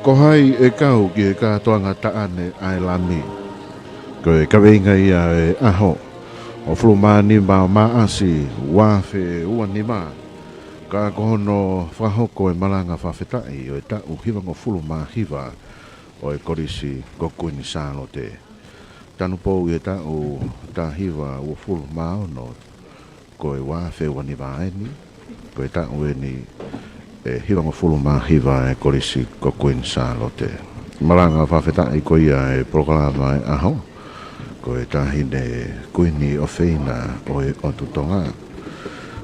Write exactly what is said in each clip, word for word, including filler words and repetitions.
Ko hai ʻe kau ki he kātoanga taʻane ʻa e Lami? Ko e kaveinga ia ʻo e ʻaho, hongofulu mā nima ʻo Maʻasi, ua afe ua nima. Ka ko hono fakahoko e malanga fakafetaʻi ʻo e taʻu hivangofulu mā hiva ʻo e Kolisi ko Kuini Sālote. Tanupou ʻi he taʻu taha hiva uofulu mā ono, ko e ua afe ua nima eni, ko e taʻu eni ʻe hivangofulu mā hiva e Kolisi ko Kuini Sālote. Malanga fakafetaʻi ko ia e polokalama e ʻaho, ko e Taʻahine Kuini ʻofeina ʻo e ʻOtu Tonga,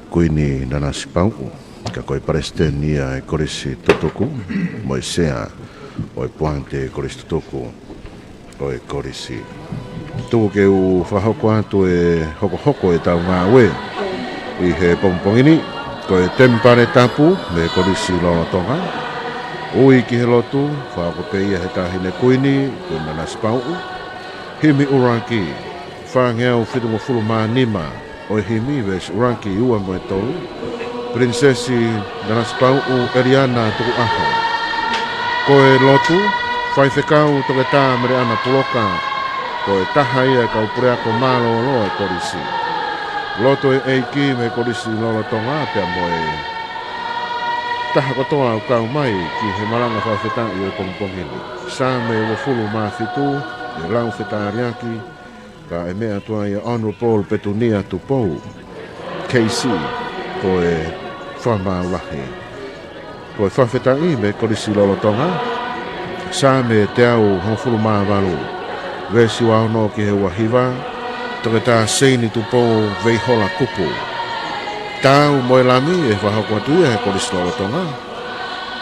Kuini Nanasipauʻu, ka ko e Palesiteni ia e Kolisi Tutuku, mo e Sea ʻo e Poate Kolisi Tutuku ʻo e Kolisi. Tuku ke u fakahoko atu e hokohoko e tau ngāue ʻi he pongipongi ni. Ko e temipale tapu mei he Kolisi Lolotonga. Ui ki he lotu, fakahoko pē ia he Taʻahine Kuini, Kuini Nanasipauʻu. Himi ʻuluaki, fāngeau fitungofulu mā nima ʻo e himi, veesi ʻuluaki, ua mo e tolu. Pilinisesi Nanasipauʻu, ʻEliana Tukuʻaho. Ko e lotu, Faifekau Toketā Meleʻana Puloka, ko e taha ia e kau puleako mālōlō e Kolisi. Lotu e ʻEiki mei he Kolisi Lolotonga pea mo e taha kotoa ʻoku kau mai ki he malanga fakafetaʻi ʻo e pongipongi ni. Saame uofulu mā fitu, ʻe lau fetaliaki, ka ʻe meʻa atu ai ʻa Honourable Petunia Tupou, K C, ko e fakamaau lahi. Ko e fakafetaʻi mei he Kolisi Lolotonga, Saame teau hongofulu mā valu, veesi ua ono ki he ua hiva, Toketā Seini Tupou Veihola Kupu. Taau mo e Lami ʻe fakahoko atu ia he Kolisi Lolotonga.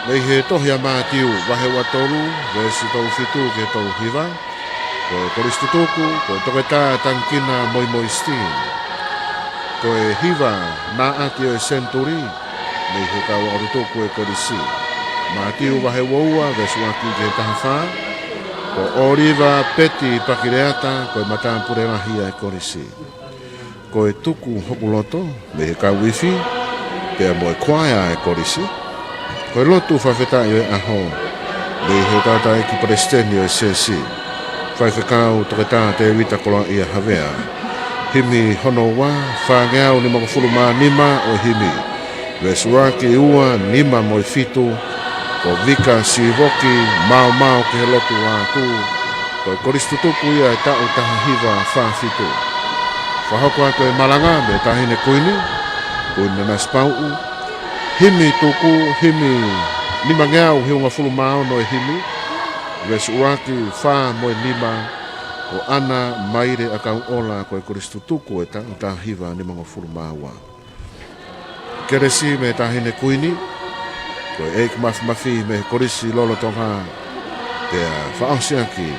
Mei he tohi ʻa Mātiu, vahe ua tolu, veesi tolu fitu ki he tolu hiva. Ko e Kolisi Tutuku, ko e Toketā Tangikina Moimoi Steen. Ko e hiva naʻati ʻo e senituli mei he kau ako tutuku e Kolisi. Mātiu vahe ua ua, veesi ʻuluaki ki he taha fā. Ko ʻŌliva Peti Pakileata, ko e matāpule lahi ʻa e Kolisi. Ko e Tuku Hoku Loto mei he kau ifi pea mo e kuaea e Kolisi. Ko e lotu fakafetaʻi ʻo e ʻaho mei he tangataʻeiki Palesiteni ʻo e Siasi, Faifekau Toketā Tēvita Koloaʻia Havea. Himi hono ua, fāngeau nimangofulu mā nima ʻo e himi, veesi ʻuluaki, ua, nima mo e fitu. Ko Vika Sivoki, Maomao ki he Lotu Atu. Ko e Kolisi Tutuku ia e taʻu taha hiva fā fitu. Fakahoko atu e malanga mei he Taʻahine Kuini, Kuini Nanasipauʻu. Himi tuku, himi nimangeau hivangofulu mā ono e himi, veesi ʻuluaki, fā mo e nima. Ko ʻAna Maile ʻAkauʻola, ko e Kolisi Tutuku e taʻu taha hiva nimangofulu mā ua. Kelesi mei he Taʻahine Kuini, ko e ʻEiki Mafimafi mei he Kolisi Lolotonga, pea fakaʻosi ʻaki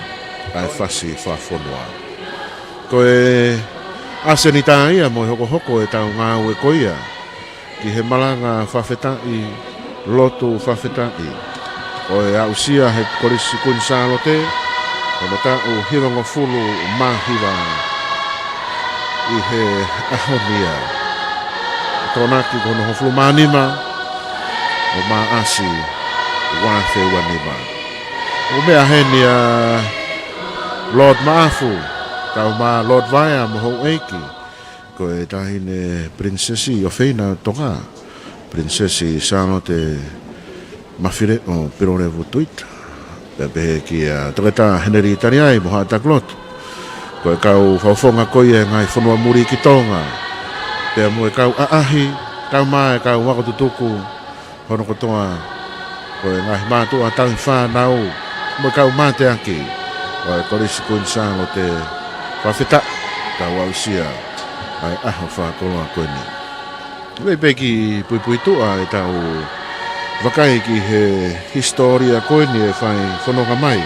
ʻa e fasi fakafonua. Ko e ʻasenita ia mo e hokohoko e tau ngāue ko ia ki he malanga fakafetaʻi, lotu fakafetaʻi ʻo e aʻusia he Kolisi Kuini Sālote, hono taʻu hivangofulu mā hiva ʻi he ʻaho ni ia. Tokonaki ko hono hongofulu mā nima ʻo Maʻasi, ua afe ua nima. ʻOku meʻa heni ʻa Lord Maʻafu, kaeʻumaʻā Lord Vaea mo houʻeiki, ko e Taʻahine Pilinisesi ʻofeina Tonga, Pilinisesi Sālote Mafileʻo Pilolevu Tuita, pea pehē kia Toketā Henelī Taliai mo haʻa taki lotu, ko e kau fakafofonga ko ia e ngaahi fonua muli ki Tonga, pea mo e kau ʻaʻahi, kaeʻumaʻā e kau ako tutuku hono kotoa, ko e ngaahi mātuʻa tauhi fānau mo e kau mateaki ʻo e Kolisi Kuini Sālote, fakafetaʻi tau aʻusia ʻa e ʻaho fakakoloa ko eni. Lei pē ki puipuituʻa e tau vakai ki he hisitōlia ko eni e fai fononga mai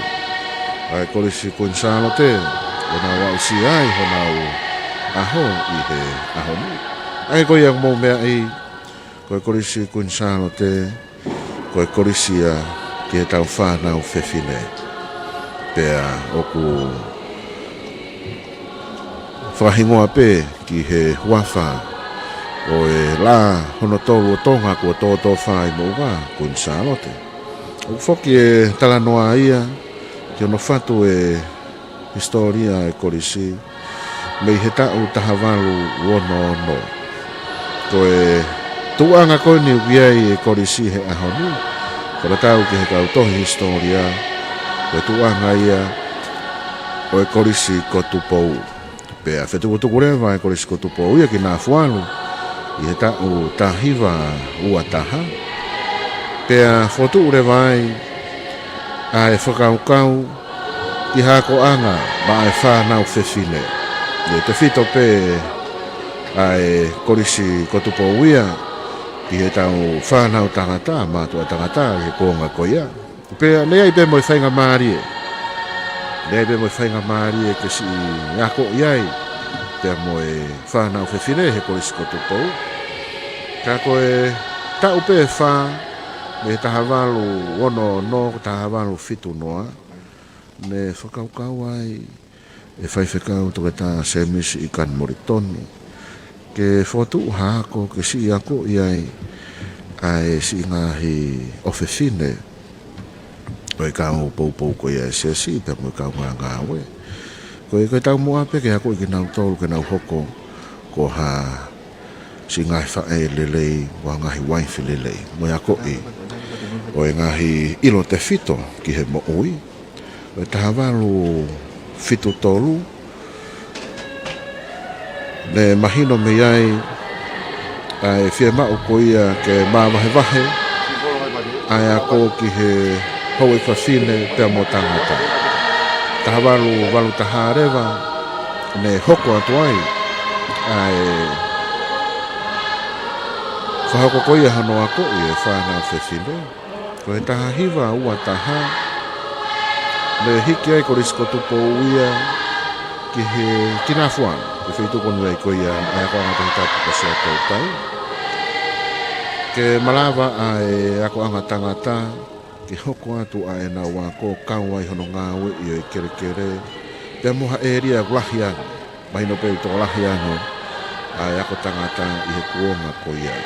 ʻa e Kolisi Kuini Sālote, ʻo nau aʻusia ai honau ʻaho ʻi he ʻaho ni. ʻA ia ko ia ʻoku mou meaʻi, ko e Kolisi Kuini Sālote, ko e kolisi ia ki he tau fānau fefine. Pea ʻoku fakahingoa pē ki he huafa ʻo e lā hono tolu ʻo Tonga kuo tōtōfā ʻi Moʻunga, Kuini Sālote. ʻOku foki e talanoa ia ki hono fatu e hisitōlia e kolisi mei he taʻu taha valu ono ono. Ko e tuʻuʻanga ko eni ʻoku ʻi ai e kolisi he ʻaho ni, ko e tatau ki he kau tohi hisitōlia, ko e tuʻuʻanga ia ʻo e kolisi ko Tupou. Pea fetukutuku leva e kolisi ko Tupou ia ki Nafualu ʻi he taʻu taha hiva ua taha. Pea fokotuʻu leva ai ʻa e fakakaukau ki ha akoʻanga maʻa e fānau fefine. ʻI he tefito pē ʻa e kolisi ko Tupou ia ki he tau fānau tangata, mātuʻa tangata ʻi he kuonga ko ia. Pea naʻe ʻi ai pē mo e faingamālie. Naʻe ʻi ai pē mo e faingamālie ke siʻi ako ʻi ai pea mo e fānau fefine he kolisi ko Tupou. Ka ko e taʻu pē ʻe fā, mei he taha valu ono ono ki he taha valu fitu noa, ne fakakaukau ai e faifekau Toketā Semisi ʻIkani Molitoni ke fokotuʻu ha ako ke siʻi ako ʻi ai ʻa e siʻi ngaahi ʻofefine ʻo e kau poupou ko ia e siasi pea mo e kau ngāngāue. Ko e, ko e taumuʻa pē ke akoʻi kinautolu ke nau hoko ko ha siʻi ngaahi faʻē lelei, ko ha ngaahi uaifi lelei, mo e akoʻi ʻo e ngaahi ʻilo tefito ki he moʻui. ʻI he taha valu fitu tolu, ne mahino mei ai ʻa e fiemaʻu ko ia ke māvahevahe ʻa e ako ki he houʻeiki fafine pea mo tangata. Taha valu valu taha leva, ne hoko atu ai ʻa e fakahoko ko ia hono akoʻi e fānau fefine. Ko e taha hiva ua taha, ne hiki ai e kolisi ko Tupou ia ki he, ki Nafualu, ki he feituʻu ko eni ʻoku ʻi ai ko ia ʻa e akoʻanga Tohitapu ko Siaʻatoutai, ke malava ʻa e akoʻanga tangata ke hoko atu ʻa ʻenau ako, kau ai hono ngāueʻi ʻo e kelekele pea mo ha ʻēlia ʻoku lahi ange. Mahino pē ʻoku tokolahi ange ʻa e ako tangata ʻi he kuonga ko ia.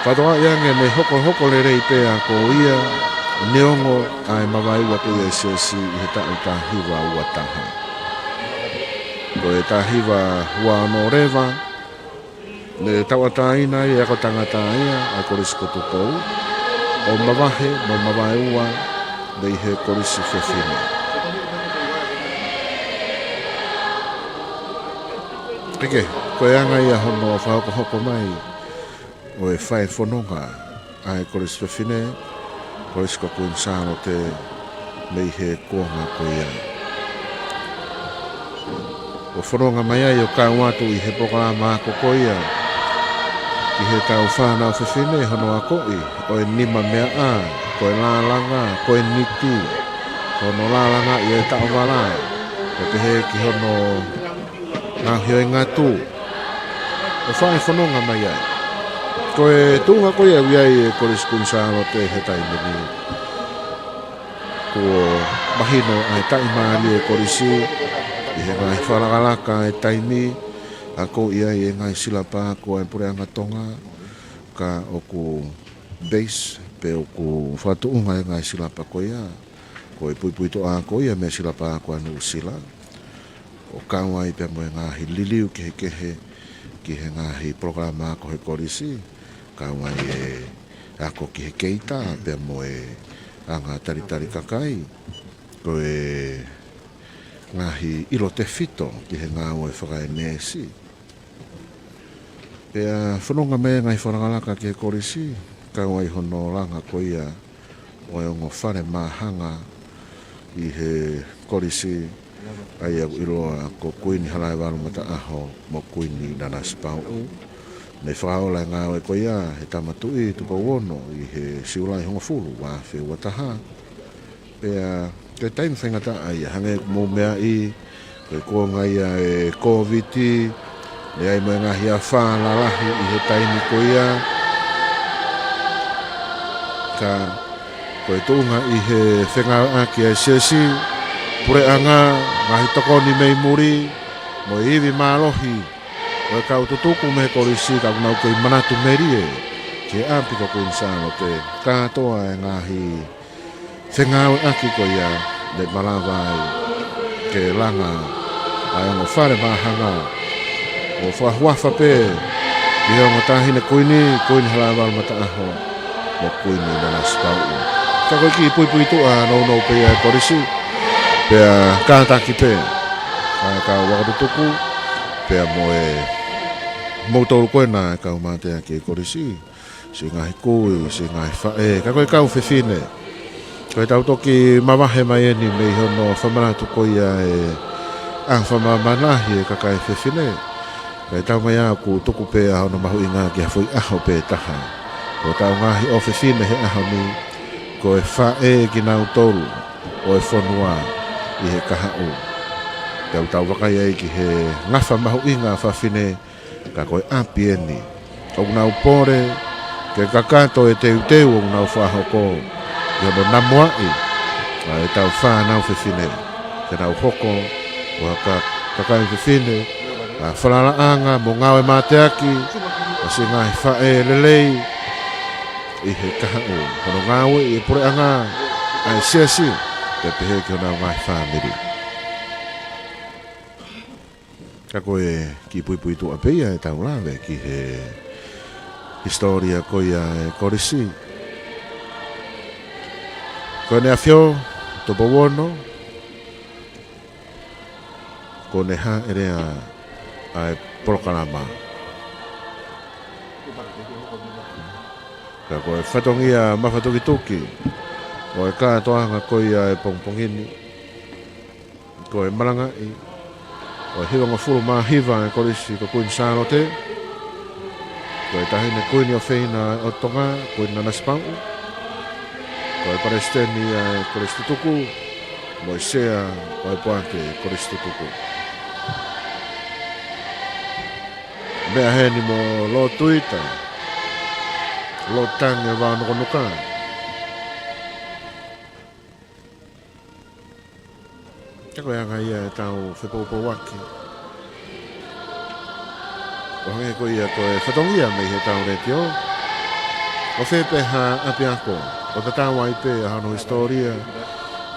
Fakatokangaʻi ange ne hokohoko lelei pē ʻa e ako ia, neongo ʻa e mavaeua ko ia e siasi ʻi he taʻu taha hiva ua taha. Ko e taha hiva ua ono leva, ne tauʻatāina ai e ako tangata ia ʻa e kolisi ko Tupou, ʻo mavahe mo mavaeua mei he kolisi fefine. Pea ko e anga ia hono fakahokohoko mai ʻo e fai fononga ʻa e kolisi fefine, kolisi ko Kuini Sālote, mei he kuonga ko ia. ʻO fononga mai ai ʻo kau atu ʻi he polokalama ako ko ia ki he tau fānau fefine, hono akoʻi ʻo e nimameaʻa, ko e lālanga, ko e niti, hono lālanga ʻi he taʻovala, ʻo pehē ki hono ngaohi ʻo e ngatu, ʻo fai fononga mai ai. Ko e tuʻunga ko ia ʻoku ʻi ai e kolisi Kuini Sālote he taimi ni, kuo mahino ʻa e taʻimālie e kolisi ʻi he ngaahi fakalakalaka e taimi, akoʻi ai e ngaahi silapa ako ʻa e Puleʻanga Tonga, ka ʻoku base pe ʻoku fakatuʻunga e ngaahi silapa ko ia, ko e puipuituʻa ako ia mei he silapa ako ʻa Nuʻusila, ʻo kau ai pea mo e ngaahi liliu kehekehe ki he ngaahi polokalama ako he kolisi, kau ai e ako ki he keita pea mo e anga talitali kakai, ko e ngaahi ʻilo tefito ki he ngāue fakaenesi. Pea fononga mai e ngaahi fakalakalaka ki he kolisi, kau ai hono langa ko ia ʻo e ongo fale māhanga ʻi he kolisi, ʻa ia ʻoku ʻiloa ko Kuini Halaevalu Mataʻaho mo Kuini Nanasipauʻu. Ne fakaola e ngāue ko ia he Tama Tuʻi Tupou Ono ʻi he Siulai hongofulu ua afe ua taha. Pea ko e taimi faingataʻa ia, hangē ko hoʻomou meaʻi, ko e kuonga ia e Kōviti, ne ʻi ai mo e ngaahi afā lalahi ʻi he taimi ko ia. Ka ko e tuʻunga ʻi he fengāueʻaki ʻa e siasi, puleʻanga, ngaahi tokoni mei muli, mo e ivi mālohi ʻo e kau tutuku mei he kolisi, ka ʻoku nau kei manatu melie he ʻapi ko Kuini Sālote, kātoa e ngaahi fengāueʻaki ko ia ne malava ai ke langa ʻa e ongo fale māhanga ʻo fakahuafa pē ki he ongo taʻahine kuini, Kuini Halavalu Mataʻaho, mo Kuini Nanasipauʻu. Ka ko e kiʻi puipuituʻa nounou pē ia e kolisi, pea kātaki pē ʻa e kau ako tutuku, pea mo e moutolu ko ena e kau mateaki e kolisi, siʻi ngaahi kui, siʻi ngaahi faʻē, ka ko e kau fefine. Ko ʻetau toki mavahe mai eni mei hono fakamanatu ko ia e ʻaho fakamāmani e kakai fefine. Ka ʻi he taimi ʻoku tuku pē ʻa hono mahuʻinga ki ha foʻi ʻaho pē taha. Ko ʻetau ngaahi ʻofefine he ʻaho ni, ko e faʻē kinautolu ʻo e fonua ʻi he kahaʻu. Tau tau vakai ai ki he ngafa mahuʻinga fafine, ka ko e ʻapi eni ʻoku nau pole ke kakato e teuteu ʻoku nau fakahoko ʻi hono namuaʻi ʻa ʻetau fānau fefine, ke nau hoko ko ha ka-, kakai fefine ʻa e falalaʻanga mo ngāue mateaki, ʻa siʻi ngaahi faʻē lelei ʻi he kahaʻu, hono ngāueʻi e puleʻanga, ʻa e siasi, pea pehē ki honau ngaahi fāmili. Ka ko e kiʻi puipuituʻa pē ia ʻetau lave ki he hisitōlia ko ia e kolisi. Ko ʻEne ʻAfio, Tupou Ono, ko ʻene hāʻele ʻa e polokalama. Ka ko e fatongia mafatukituki ʻo e kātoanga ko ia e pongipongi ni, ko e malangaʻi ʻo e hivangofulu mā hiva e kolisi ko Kuini Sālote. Ko e taʻahine kuini ʻofeina ʻo Tonga, Kuini Nanasipauʻu. Ko e palesiteni ʻa e kolisi tutuku, mo e sea ʻo e poate kolisi tutuku. Meʻa heni mo Lord Tuita, Lord Tangi ʻo Vaonokonuka. Ka ko e anga ia ʻetau fepoupouaki. ʻO hangē ko ia ko e fatongia mei heʻetau letiō. ʻO fē pē ha ʻapiako, ʻo tatau ai pē ʻa hono hisitōlia,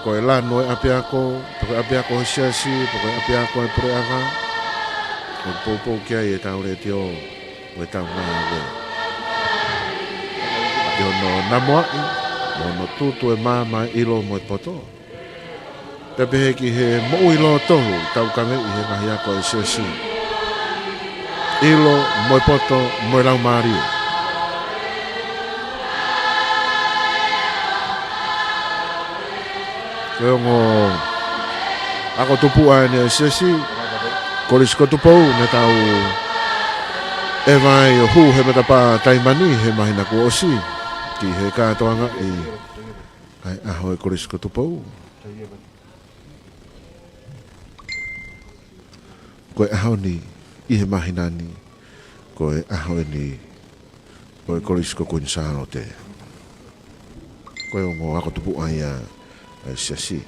ko e lanu e ʻapiako, pe ko e ʻapiako he siasi, pe ko e ʻapiako e puleʻanga, ʻoku poupou ki ai ʻetau letiō, ʻo ʻetau ngāue. Ki hono namuaʻi mo hono tutu e maama e ʻilo mo e poto. Pea pehē ki he moʻui lōtolu ʻoku tau kaveʻi he ngaahi ako e siasi. ʻIlo mo e poto mo e laumālie. Ko e ongo ako tupuʻa eni e siasi, Kolisi ko Tupou, ne tau ʻeva ai ʻo hū he matapā Taimani he māhina kuo ʻosi, ki he kātoangaʻi ʻa e ʻaho e Kolisi ko Tupou. Ko e ʻaho ni, ʻi he māhina ni, ko e ʻaho eni ʻo e Kolisi ko Kuini Sālote. Ko e ongo ako tupuʻa ia ʻa e siasi.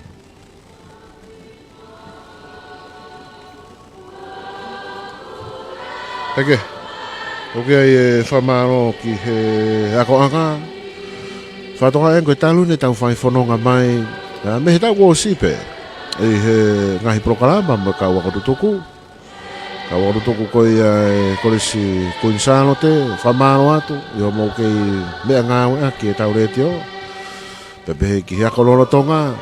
ʻEke, ʻoku ʻi ai e fakamālō ki he akoʻanga. Fakatokangaʻi ange ko e talu eni ʻetau fai fononga mai, ʻa, mei he taʻu kuo ʻosi pē, ʻi he ngaahi polokalama mo e kau ako tutuku. Kau ako tutuku ko ia e Kolisi Kuini Sālote, fakamālō atu, ʻi hoʻomou kei meʻangāueʻaki ʻetau letiō. Pea pehē ki he ako lolotonga,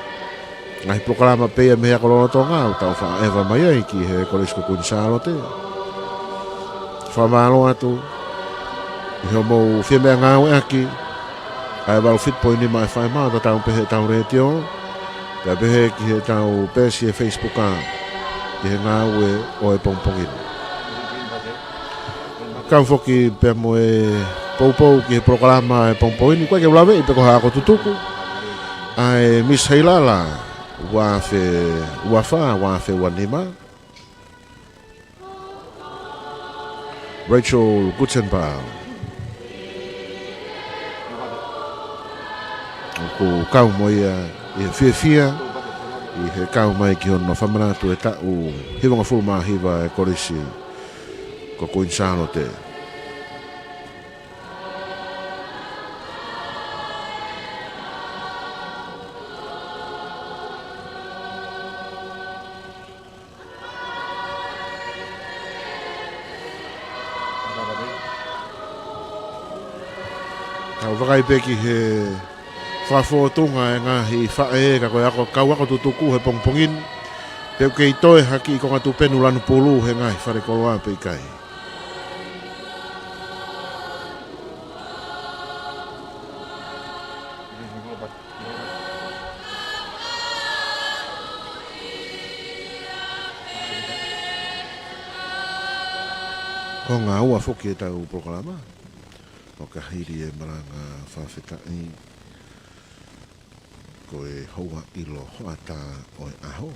ngaahi polokalama pē ia mei he ako lolotonga, ʻoku tau faʻa ʻeva mai ai ki he Kolisi ko Kuini Sālote. Fakamālō atu, ʻi hoʻomou fie meʻangāueʻaki ʻa e valu fitu poini nima ʻa e fai mā, tatau pē heʻetau letiō. Pea pehē ki heʻetau peesi he Facebook ʻa, ki he ngāue ʻo e pongipongi ni. Kau foki pea mo e poupou ki he polokalama e pongipongi ni, ʻoku ʻikai ke u laveʻi pe ko ha ako tutuku. ʻA e Miss Heilala, ua afe ua fā, ua afe ua nima. Rachel Guttenbaum. ʻOku kau mo ia ʻi he fiefia, ʻi he kau mai ki hono fakamanatu e taʻu hivangofulu mā hiva e Kolisi ko Kuini Sālote. Tau vakai pē ki he fakafōtunga e ngaahi faʻē ka ko e ako, kau ako tutuku he pongipongi ni. Pe ʻoku kei toe ha kiʻi konga tupenu lanu pulu he ngaahi fale koloa pe ʻikai. Konga ua foki ʻetau polokalama. ʻO ka hili e malanga fakafetaʻi, ko e houa ʻilo hoʻatā ʻo e ʻaho.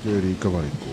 Keli Kavaiko.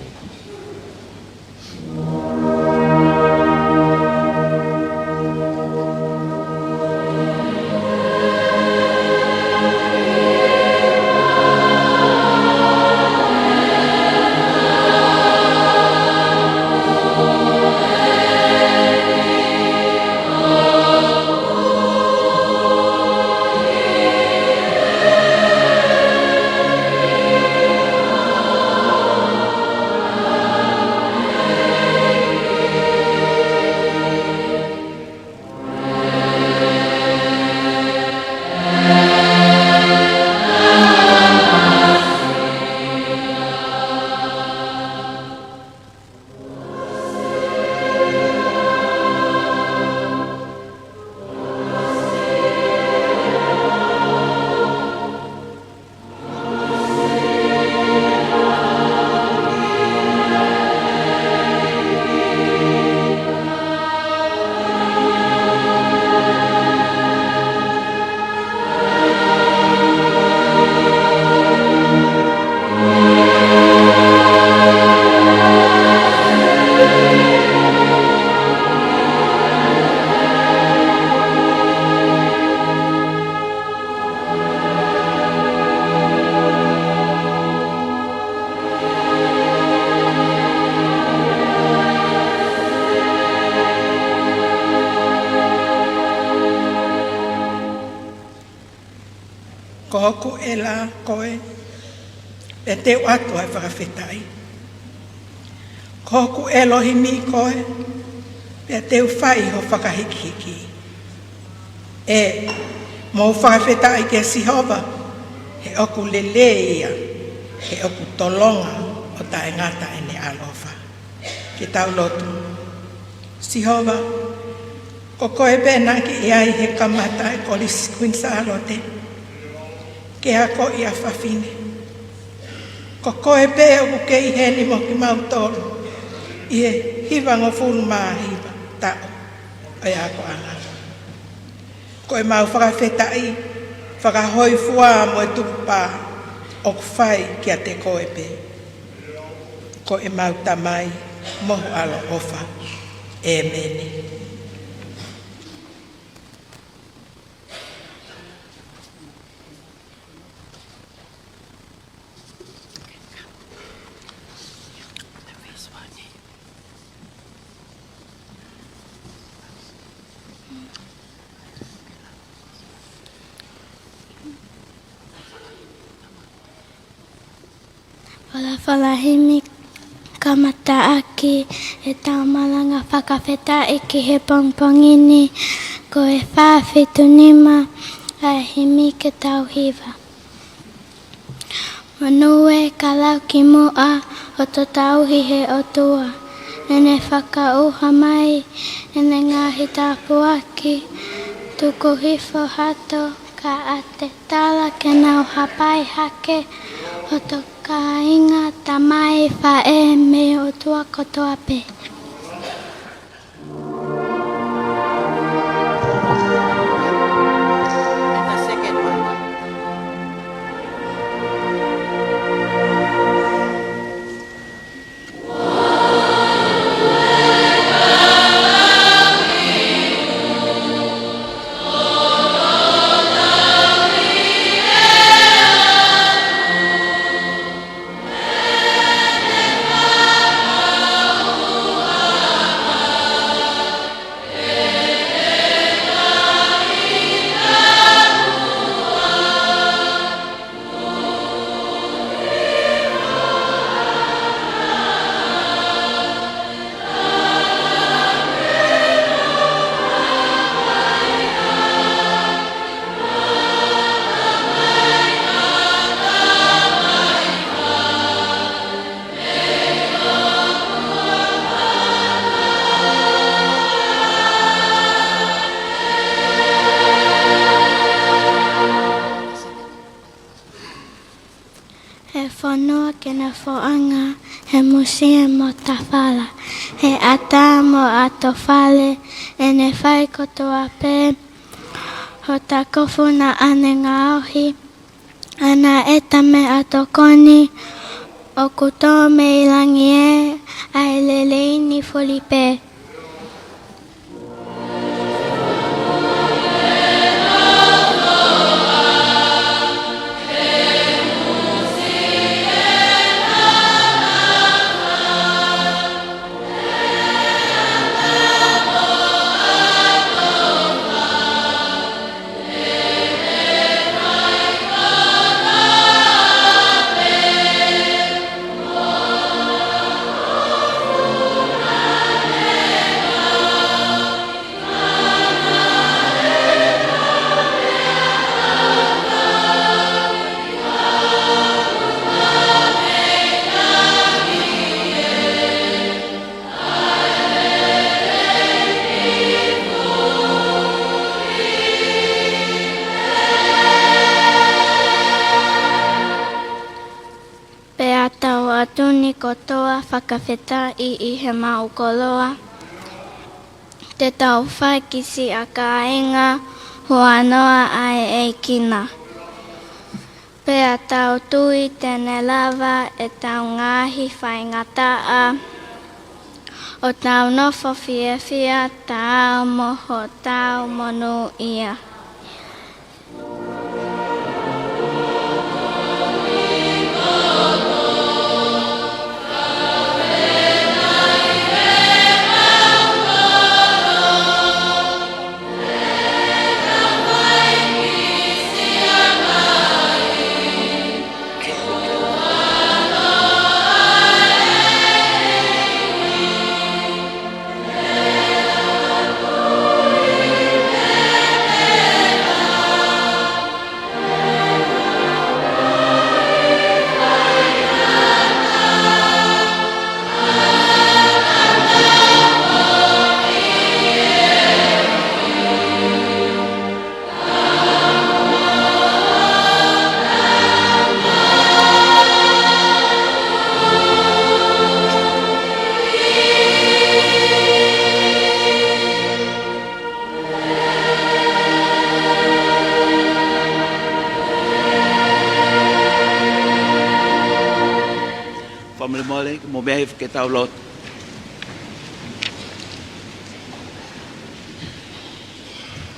Ko hoku ʻela koe, pea te u ʻatu ʻa e fakafetaʻi. Ko hoku ʻElohimi koe, pea te u fai ho fakahīkihiki. ʻE, mou fakafetaʻi kia Sihova, he ʻoku lelei ia, he ʻoku tolonga ʻo taʻengata ʻene ʻaloʻofa. Ke tau lotu. Sihova, ko koe pē naʻa ke ʻi ai he kamata e Kolisi Kuini Sālote ke akoʻi ʻa fafine. Ko koe pē ʻoku kei ʻi heni mo kimautolu ʻi he hivangofulu mā hiva taʻu ʻo e akoʻanga. Ko ʻemau fakafetaʻi fakahoifua mo e tukupā ʻoku fai kiate koe pē, ko ʻemau Tamai mo ho ʻAlo ʻofa. ʻEmeni. Folofola himi kamataʻaki ʻetau malanga fakafetaʻi ki he pongipongi ni, ko e fā fitu nima ʻa e himi ke tau hiva. Monūʻia ka lau ki muʻa ʻo tauhi he ʻOtua. ʻEne fakaʻuha mai ʻene ngaahi tāpuaki, tuku hifo hato kae ʻatā tala ke nau hapai hake, hoto kāinga, tamai, faʻē, mei he ʻOtua kotoa pē. He fonua ke na foʻanga, he musie mo tafala, he ʻatā mo ʻato fale, ʻene fai kotoa pē hota kofu naʻa ne ngaohi, ʻa naʻe ta meʻatokoni, ʻoku tō mei langi ē ʻa e lelei ni fuli pē. Pea tau ʻatu ni kotoa fakafetaʻi ʻi he maʻu koloa, te tau fai ki siʻa kāinga huanoa ʻa e ʻEiki na. Pea tau tui te ne lava ʻetau ngaahi faingataʻa ʻo tau nofo fiefia taau mo hotau monūʻia. Fakamolemole, mou meʻa hifo ke tau lotu.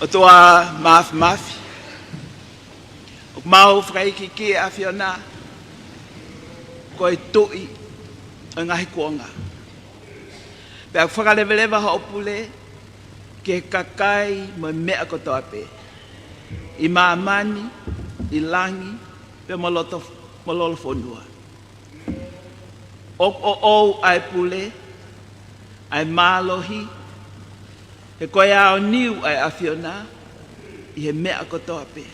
ʻOtua Māfimafi, ʻoku mau fakaikiiki ʻAfiona, ko e Tuʻi ʻo e ngaahi kuonga. Pea ʻoku fakaleveleva hoʻo pule ki he kakai mo e meʻa kotoa pē, ʻi māmani, ʻi langi, pea mo loto, mo lolofonua. ʻOku ʻoʻou ʻa e pule, ʻa e mālohi, he ko e aoniu ʻa e ʻAfiona ʻi he meʻa kotoa pē.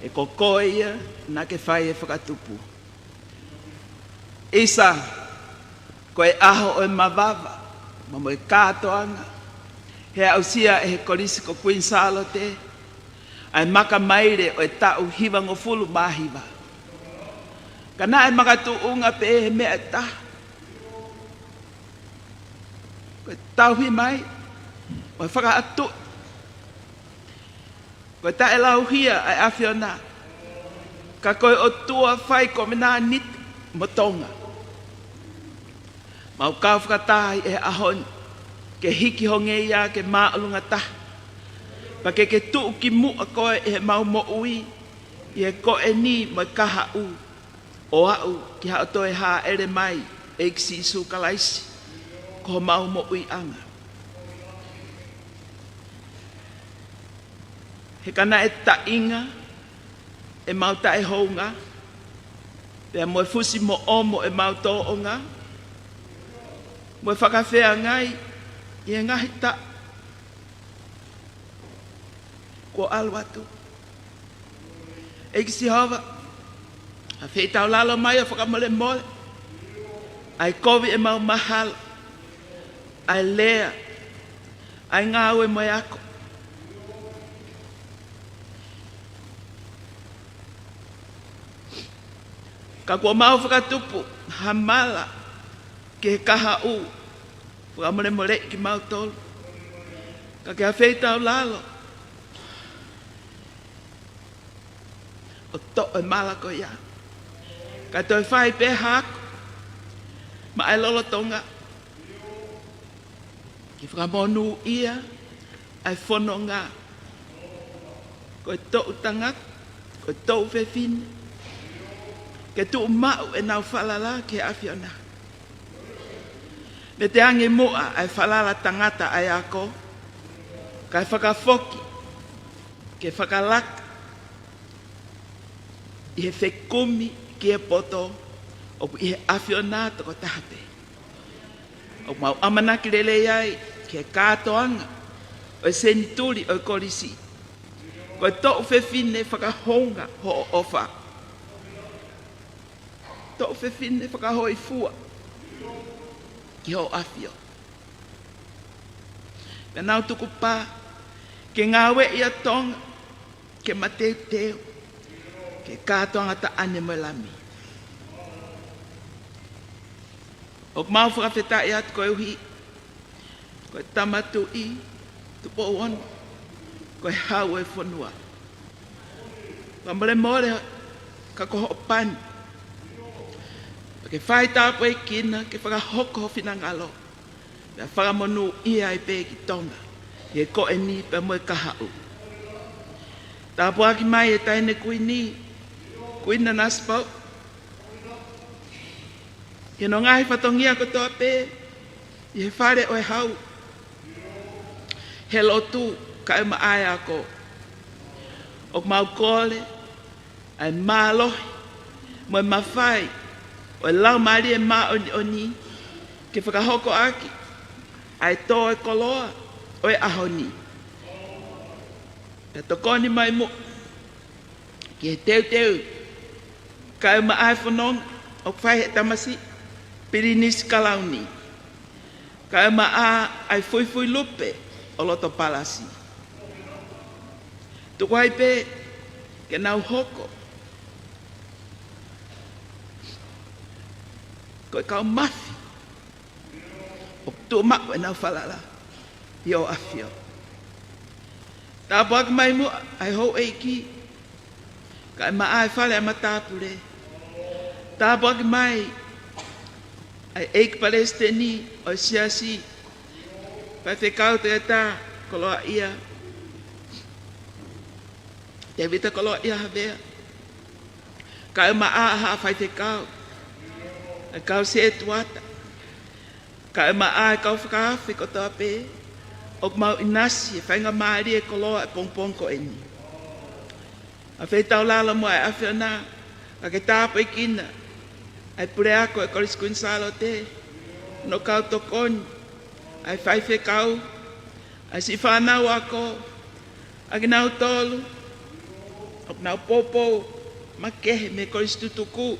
He ko koe ia naʻa ke fai e fakatupu. ʻIsa, ko e ʻaho ʻo e mavava, mo e kātoanga, he aʻusia ʻe he Kolisi ko Kuini Sālote ʻa e maka maile ʻo e taʻu hivangofulu mā hiva. Ka naʻe makatuʻunga pē he meʻa ʻe taha. Ko e tauhi mai, mo e fakaʻatuʻi. Ko e taʻelauhia ʻa e ʻAfiona, ka ko e ʻOtua fai kovinānite mo Tonga. Mau kau fakataha ʻi he ʻaho ni ke hiki ho ngeia ke māʻolunga taha, pea ke ke tuʻu ki muʻa koe ʻi heʻemau moʻui, ʻi he ko eni mo e kahaʻu, ʻo aʻu ki haʻo toe hāʻele mai, ʻEiki Sīsū Kalaisi, ko homau moʻuiʻanga. He ka naʻe taʻinga ʻemau taʻehounga, pea mo e fusi moʻomo ʻemau tōʻonga, mo e fakafeangai ʻi he ngaahi taʻu kuo ʻalu atu. ʻEiki Sihova, ʻafeitaulalo mai ʻo fakamolemole ʻa e kovi ʻemau mahalo, ʻa e lea, ʻa e ngāue mo e ako. Ka kuo mau fakatupu ha mala ki he kahaʻu, fakamolemoleʻi kimautolu. Ka ke ʻafeitaulalo ʻo toʻo e mala ko ia, kae toe fai pē ha ako maʻa e lolotonga, ke fakamonūʻia ʻa e fononga. Ko e toʻu tangata, ko e toʻu fefine, ke tuʻu maʻu ʻenau falala ki he ʻAfiona. Mei he angi muʻa ʻa e falala tangata ʻa e ako, kae fakafoki ke fakalaka ʻi he fekumi ki he poto ʻoku ʻi he ʻAfiona tokotaha pē. ʻOku mau ʻamanaki lelei ai ki he kātoanga ʻo e senituli ʻo e kolisi, ko e toʻu fefine fakahounga hoʻo ʻofa, toʻu fefine fakahōifua ki hoʻo ʻAfio. Pea nau tukupā ke ngāueʻi ʻa Tonga ke mateuteu ki he kātoanga taʻane mo e lami. ʻOku mau fakafetaʻi atu koeʻuhi ko e Tama Tuʻi Tupou Ono, ko e Hau ʻo e fonua. Fakamolemole ka ko hoʻo pani, pea ke fai tāpuekina ke fakahoko ho finangalo, pea fakamonūʻia ai pē ki Tonga ʻi he ko eni pea mo e kahaʻu. Tāpuaki mai e Taʻahine Kuini, Kuini Nanasipauʻu, ʻi hono ngaahi fatongia kotoa pē, ʻi he fale ʻo e Hau, he lotu kae ʻumaʻā e ako. ʻOku mau kole ʻa e mālohi mo e mafai ʻo e Laumālie Māʻoniʻoni ke fakahoko ʻaki ʻa e tō e koloa ʻo e ʻaho ni. Pea tokoni mai muʻa ki he teuteu kae ʻumaʻā e fononga ʻoku fai he tamasiʻi Pilinisi Kalauni, kae ʻumaʻā ʻa e fuifui lupe ʻo loto palasi. Tuku ai pē ke nau hoko ko e kau mafi ʻoku tuʻu maʻu ʻenau falala ʻi hoʻo ʻAfio. Tāpuaki mai muʻa ʻa e houʻeiki, kae ʻumaʻā e fale ʻa e matāpule. Tāpuaki mai ʻa e ʻEiki Palesiteni ʻo e Siasi, Faifekau Tēvita Koloaʻia, Tēvita Koloaʻia Havea, kae ʻumaʻā ʻa e faifekau, ʻa e kau sētuata, kae ʻumaʻā e kau fakaafe kotoa pē ʻoku mau ʻinasi he faingamālie koloa e pongipongi ko eni. ʻAfeitaulalo muʻa e ʻAfiona, ka ke tāpuekina ʻa e puleako e Kolisi Kuini Sālote, hono kau tokoni, ʻa e faifekau, ʻa e siʻi fānau ako, ʻa kinautolu ʻOku nau poupou makehe mei he kolisi tutuku,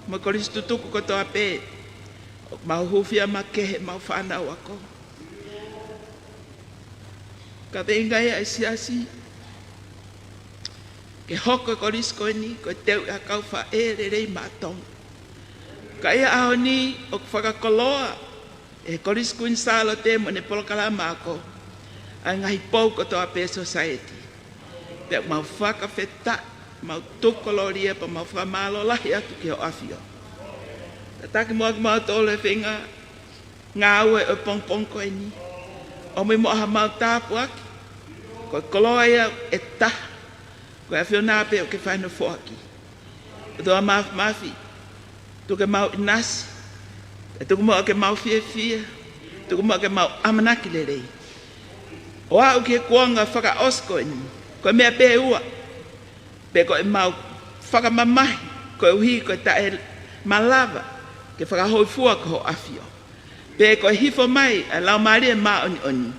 mo e kolisi tutuku kotoa pē. ʻOku mau hūfia makehe ʻemau fānau ako. Ka feinga ia ʻa e siasi ke hoko e kolisi ko eni ko e teuʻi ʻa e kau faʻē lelei maʻa Tonga. Ka ʻi he ʻaho ni ʻoku fakakoloa ʻe he Kolisi Kuini Sālote mo ʻene polokalama ako ʻa e ngaahi pou kotoa pē sosaieti. Pea ʻoku mau fakafetaʻi, mau tuku kolōlia pea mau fakamālō lahi atu ki hoʻo ʻAfio. Tataki muʻa kimautolu he feinga ngāue ʻo e pongipongi ko eni, ʻo mei muʻa haʻamau tāpuaki. Ko e koloa ia ʻe taha, ko e ʻAfiona pē ʻoku ke fai hono foaki. ʻOtua Māfimafi, tuku ke mau ʻinasi, pea tuku muʻa ke mau fiefia, tuku muʻa ke mau ʻamanaki lelei. ʻO aʻu ki he kuonga fakaʻosi ko eni, ko e meʻa pē ʻe ua, pe ko ʻemau fakamamahi koeʻuhi ko e taʻemalava ke fakahōifua ki hoʻo ʻAfio, pe ko e hifo mai ʻa e Laumālie Māʻoniʻoni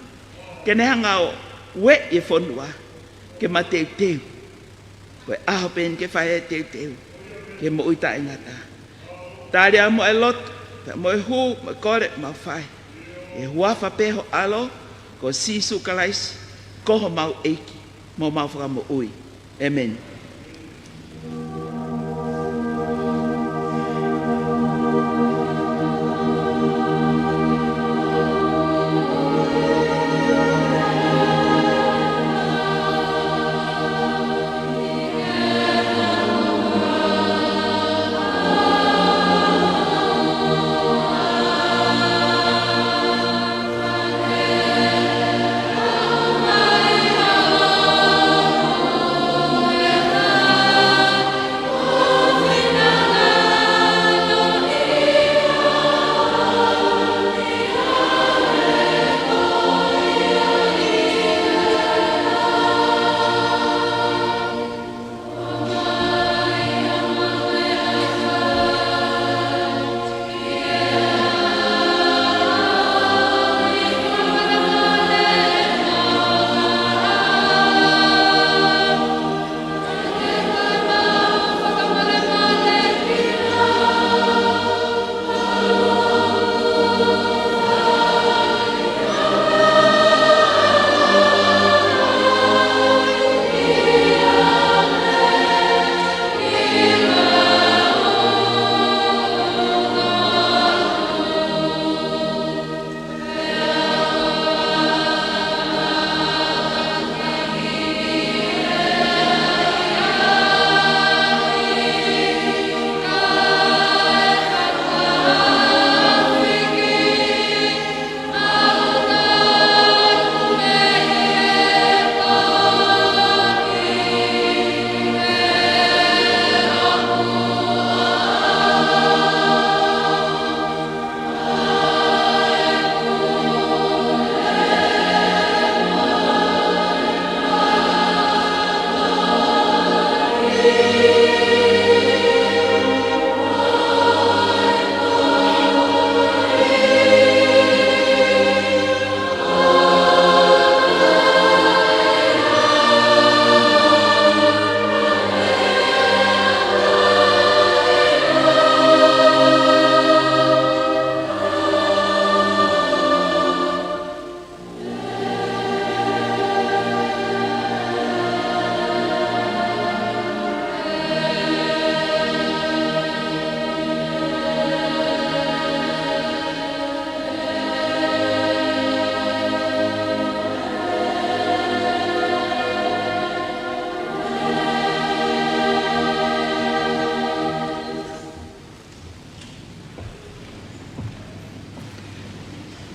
ke ne hanga ʻo ueʻi e fonua ke mateuteu. Ko e ʻaho pē eni ke fai ai e teuteu ki he moʻui taʻengata. Tali ā muʻa e lotu, pea mo e hū, mo e kole ʻoku mau fai ʻi he huafa pē ho ʻAlo, ko Sīsū Kalaisi, ko homau ʻEiki mo homau Fakamoʻui. ʻĒmeni.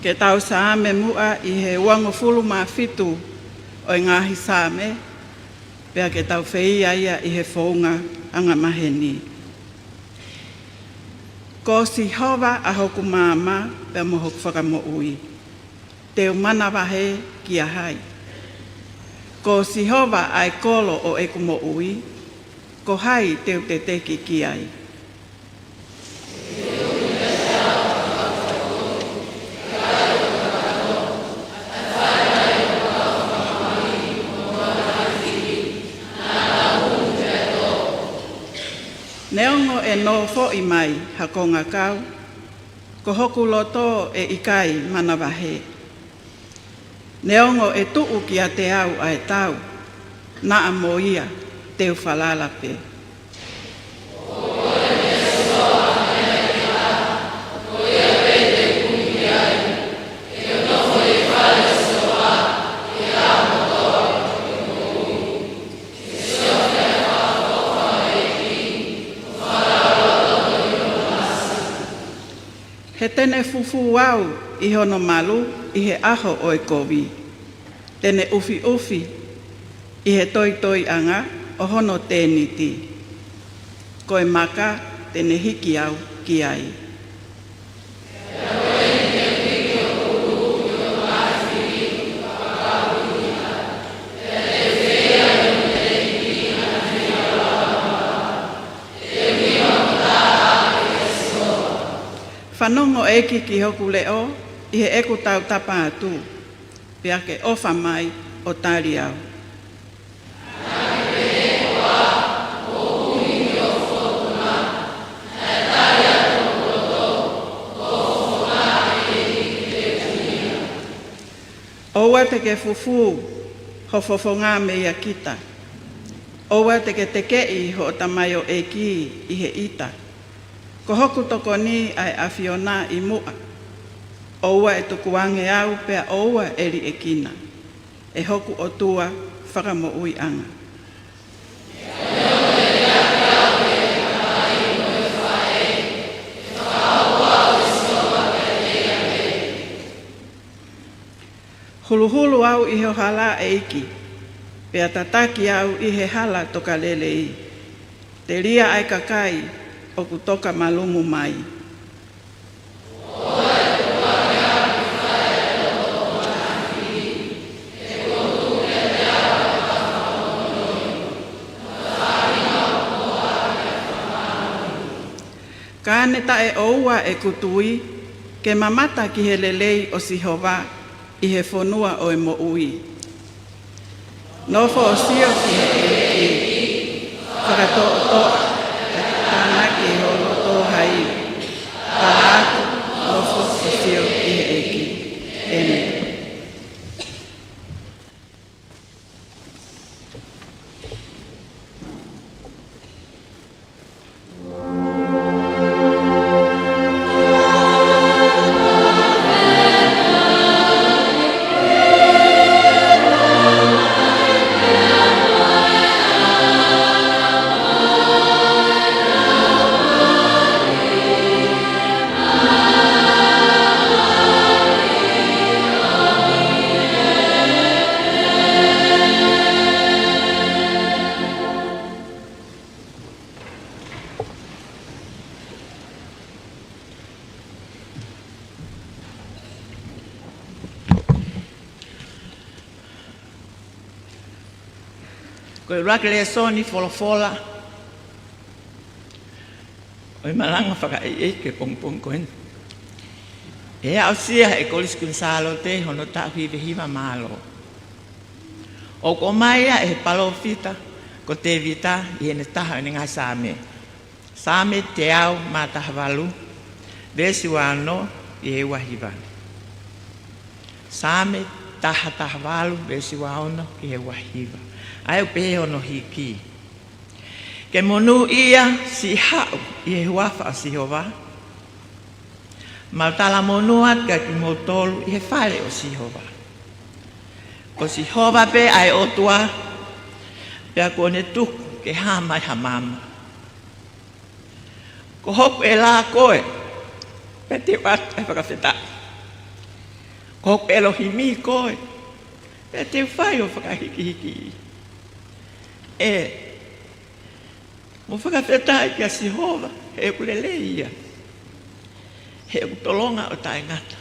Ke tau Saame muʻa ʻi he uangofulu mā fitu ʻo e ngaahi Saame, pea ke tau feia ia ʻi he founga angamaheni. Ko Sihova ʻa hoku maama pea mo hoku fakamoʻui, te u manavahē kia hai? Ko Sihova ʻa e kolo ʻo ʻeku moʻui, ko hai te u teteki ki ai? ʻOfoʻi mai ha kongakau, ko hoku loto ʻe ʻikai manavahē. Neongo ʻe tuʻu kiate au ʻa e tau, naʻa mo ia te u falala pē. He te ne fufū au ʻi hono malu ʻi he ʻaho ʻo e kovi. Te ne ʻufiʻufi ʻi he toitoiʻanga ʻo hono tēniti. Ko e maka te ne hiki au ki ai. Fanongo ʻEiki ki hoku leʻo ʻi heʻeku tautapa atu, pea ke ʻofa mai ʻo tali au. ʻOua te ke fufū ho fofonga meia kita. ʻOua te ke tekeʻi hoʻo tamaioʻeiki ʻi he ʻita. Ko hoku tokoni ʻa e ʻAfiona ʻi muʻa. ʻOua ʻe tukuange au pea ʻoua ʻe liʻekina. ʻE hoku ʻOtua fakamoʻuiʻanga. Huluhulu au ʻi ho hala, ʻEiki, pea tataki au ʻi he hala tokalelei. Telia ʻa e kakai ʻoku toka malumu mai. Ka ne taʻeʻoua ʻeku tui ke mamata ki he lelei ʻo Sihova ʻi he fonua ʻo e moʻui. Nofo ʻo sio ki he ʻEiki, fakatoʻotoʻa, pea tānaki ho loto hai. Tala atu, nofo ʻo sio ki he ʻEiki. ʻĒmeni. Ko e ʻuluaki lēsoni folofola ʻo e malanga fakaʻeiʻeiki ki he pongipongi ko eni, ʻe aʻusia ʻe he Kolisi Kuini Sālote hono taʻu hiva hiva mālō. ʻOku ʻomai ia ʻe he palōfita ko Tēvita ʻi heʻene taha ʻo ʻene ngaahi Saame. Saame teau mā taha valu, veesi ua ono ki he ua hiva. Saame taha taha valu, veesi ua ono ki he ua hiva. ʻA ia ʻoku pehē hono hiki: Ke monūʻia siʻi haʻu ʻi he huafa ʻo Sihova. Mau talamonū atu kiate kimoutolu ʻi he fale ʻo Sihova. Ko Sihova pē ʻa e ʻOtua, pea kuo ne tuku ke hā mai ha maama. Ko hoku ʻelā koe, pea te u ʻatu ʻa e fakafetaʻi. Ko hoku ʻElohimi koe, pea te u fai hoʻo fakahīkihikiʻi. ʻĒ, mou fakafetaʻi kia Sihova, he ʻoku lelei ia, he ʻoku tolonga ʻo taʻengata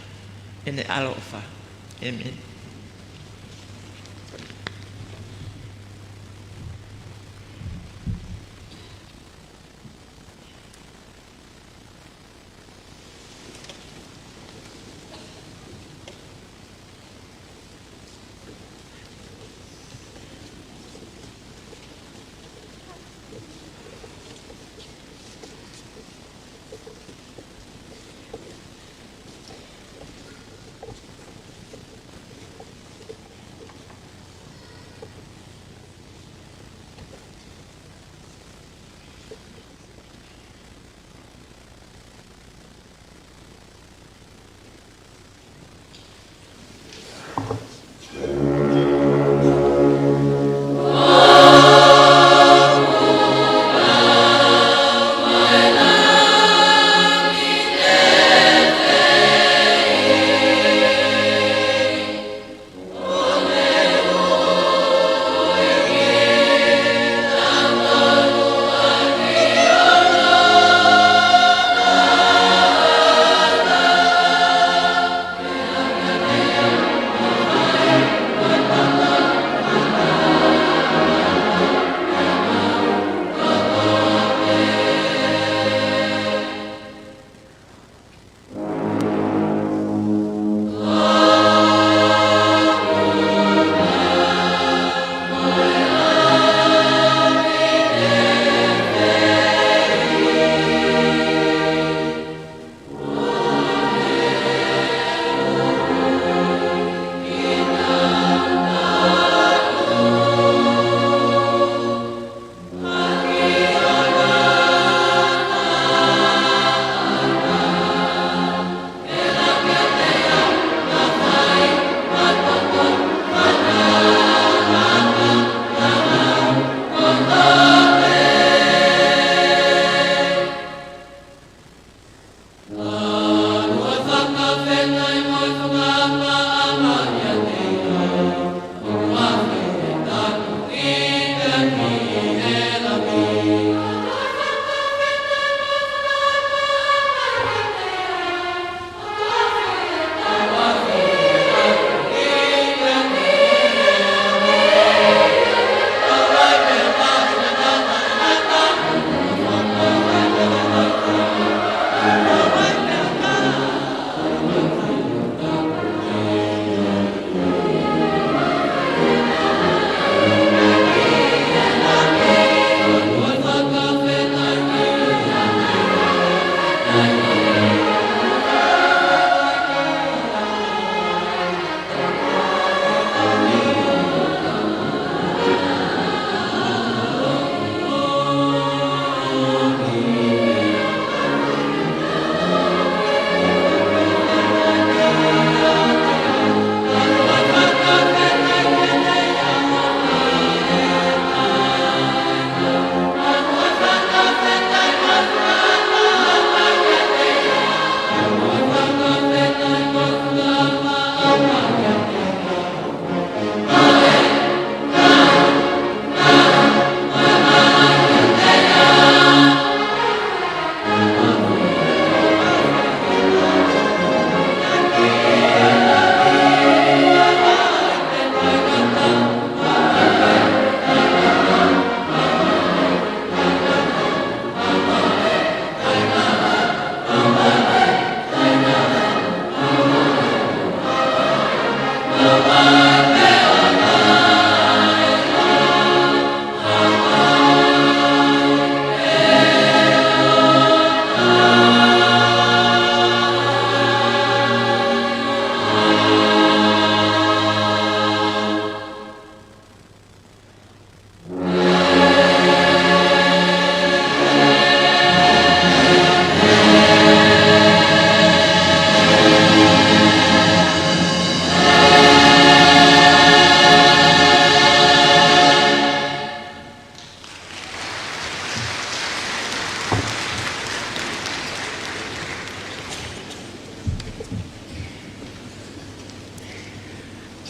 ʻene ʻaloʻofa. ʻĒmeni.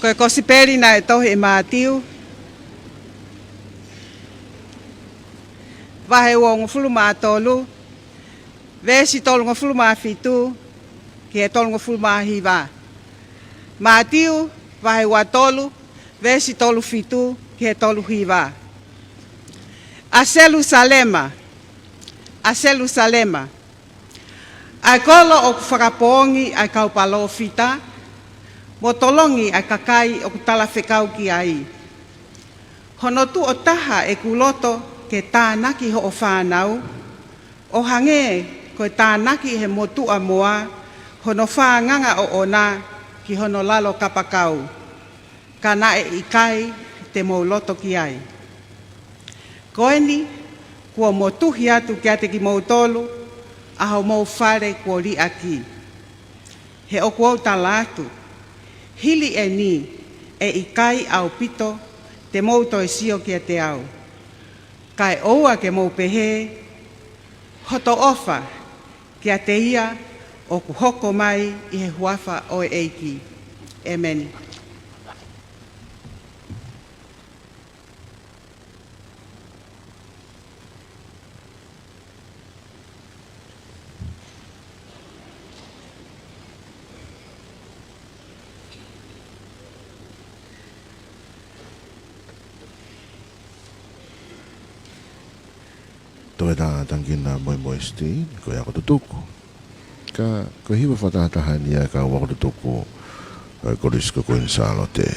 Ko e Kosipeli naʻe tohi ʻe Mātiu, vahe uongofulu mā tolu, veesi tolungofulu mā fitu ki he tolungofulu mā hiva. Mātiu, vahe ua tolu, veesi tolu fitu ki he tolu hiva. ʻA Selusalema, ʻa Selusalema, ʻa e kolo ʻoku fakapoongi ʻa e kau palōfita, mo tolongi ʻa e kakai ʻoku talafekau ki ai. Hono tuʻo taha ʻeku loto ke tānaki hoʻo fānau, ʻo hangē ko e tānaki ʻe he motuʻa moa hono fānganga ʻoʻona ki hono lalo kapakau, ka naʻe ʻikai te mou loto ki ai. Ko eni, kuo motuhi atu kiate kimoutolu ʻa homou fale kuo liʻaki. He ʻoku ou tala atu, hili eni ʻe ʻikai ʻaupito te mou toe sio kiate au, kae ʻoua ke mou pehē, hoto ʻofa kiate ia ʻoku hoko mai ʻi he huafa ʻo e ʻEiki. ʻEmeni. Toe tā tangikina Moemoe Steen, ko e ako tutuku. Ka ko e hiva fakatahataha eni ʻa e kau ako tutuku ʻo e Kolisi ko Kuini Sālote.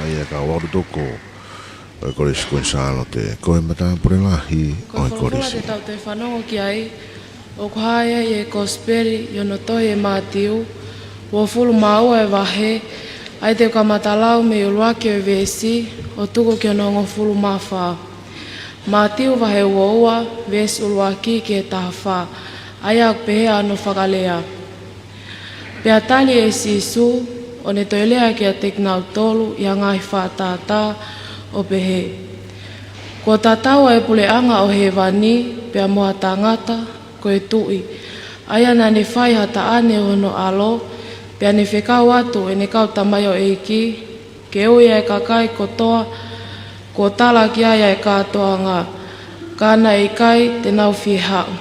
ʻA ia ka ʻoku tuku ʻo e Kolisi Kuini Sālote, ko e matāpule lahi ʻo e kolisi. Ko e folofola te tau toe fanongo ki ai, ʻoku hā ia ʻi he Kosipeli ʻi hono tohi ʻe Mātiu, uofulu mā ua e vahe, ʻa ia te u kamata lau mei he ʻuluaki ʻo e veesi, ʻo tuku ki hono hongofulu mā fā. Mātiu vahe ua ua, veesi ʻuluaki ki he taha fā, ʻa ia ʻoku pehē hono fakalea. Pea tali ʻe Sīsū, ʻo ne toe lea kiate kinautolu ʻi ha ngaahi fakatātā, ʻo pehē. Kuo tatau ʻa e puleʻanga ʻo hēvani, pea mo ha tangata, ko e tuʻi. ʻA ia naʻa ne fai ha taʻane ʻo hono ʻalo, pea ne fekau atu ʻene kau tamaioʻeiki, ke ui ʻa e kakai kotoa, kuo tala ki ai ʻa e kātoanga, ka naʻe ʻikai te nau fie haʻu.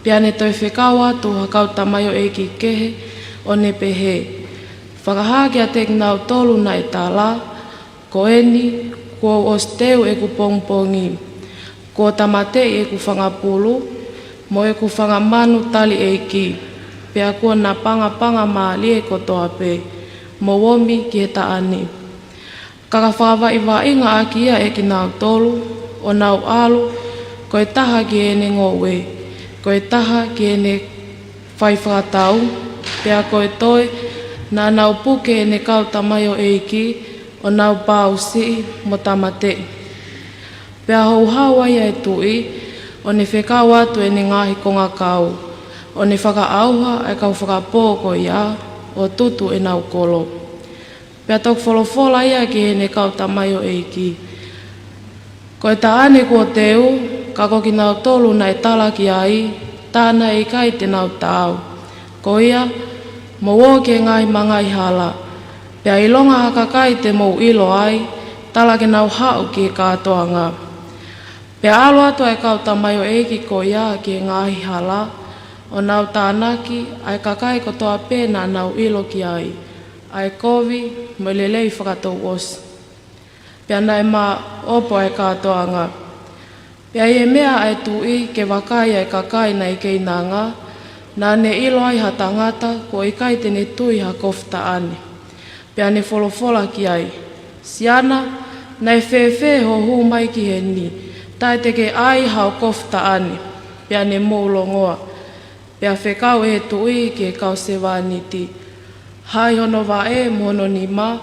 Pea ne toe fekau atu ha kau tamaioʻeiki kehe, ʻo ne pehē. Fakahā kiate kinautolu naʻe tala, ko eni, kuo u ʻosi teu ʻeku pongipongi. Kuo tāmateʻi ʻeku fanga pulu, mo ʻeku fanga manu tali ʻeiki. Pea kuo napangapanga mālie kotoa pē, mo omi ki he taʻane. Ka ka fakavaʻivaʻinga ʻaki ia ʻe kinautolu, ʻo nau ʻalu, ko e taha ki heʻene ngoue, ko e taha ki heʻene fai fakatau, pea ko e toe, naʻa nau puke ʻene kau tamaioʻeiki, ʻo nau pāusiʻi mo tāmateʻi. Pea houhau ai ʻa e tuʻi, ʻo ne fekau atu ʻene ngaahi kongakau, ʻo ne fakaʻauha ʻa e kau fakapō ko ia, ʻo tutu ʻenau kolo. Pea toki folofola ia ki heʻene kau tamaioʻeiki. Ko e taʻane kuo teu, ka ko kinautolu naʻe tala ki ai, tā naʻe ʻikai te nau taau. Ko ia, mou ō ki he ngaahi mangaʻi hala. Pea ʻilonga ha kakai te mou ʻilo ai, tala ke nau haʻu ki he kātoanga. Pea ʻalu atu ʻa e kau tamaioʻeiki ko ia ki he ngaahi hala, ʻo nau tānaki ʻa e kakai kotoa pē naʻa nau ʻilo ki ai, ʻa e kovi mo e lelei fakatouʻosi. Pea naʻe maʻopoʻopo ʻa e kātoanga. Pea ʻi he meʻa ʻa e tuʻi ke vakai ʻa e kakai naʻe keinanga, naʻa ne ʻilo ai ha tangata kuo ʻikai te ne tui ha kofu taʻane. Pea ne folofola ki ai. Siana, naʻe fēfē hoʻo hū mai ki heni, taʻe te ke ʻai haʻo kofu taʻane. Pea ne mou longoa. Pea fekau ʻe he tuʻi ki he kau sevāniti. Haʻi hono vaʻe mo hono nima,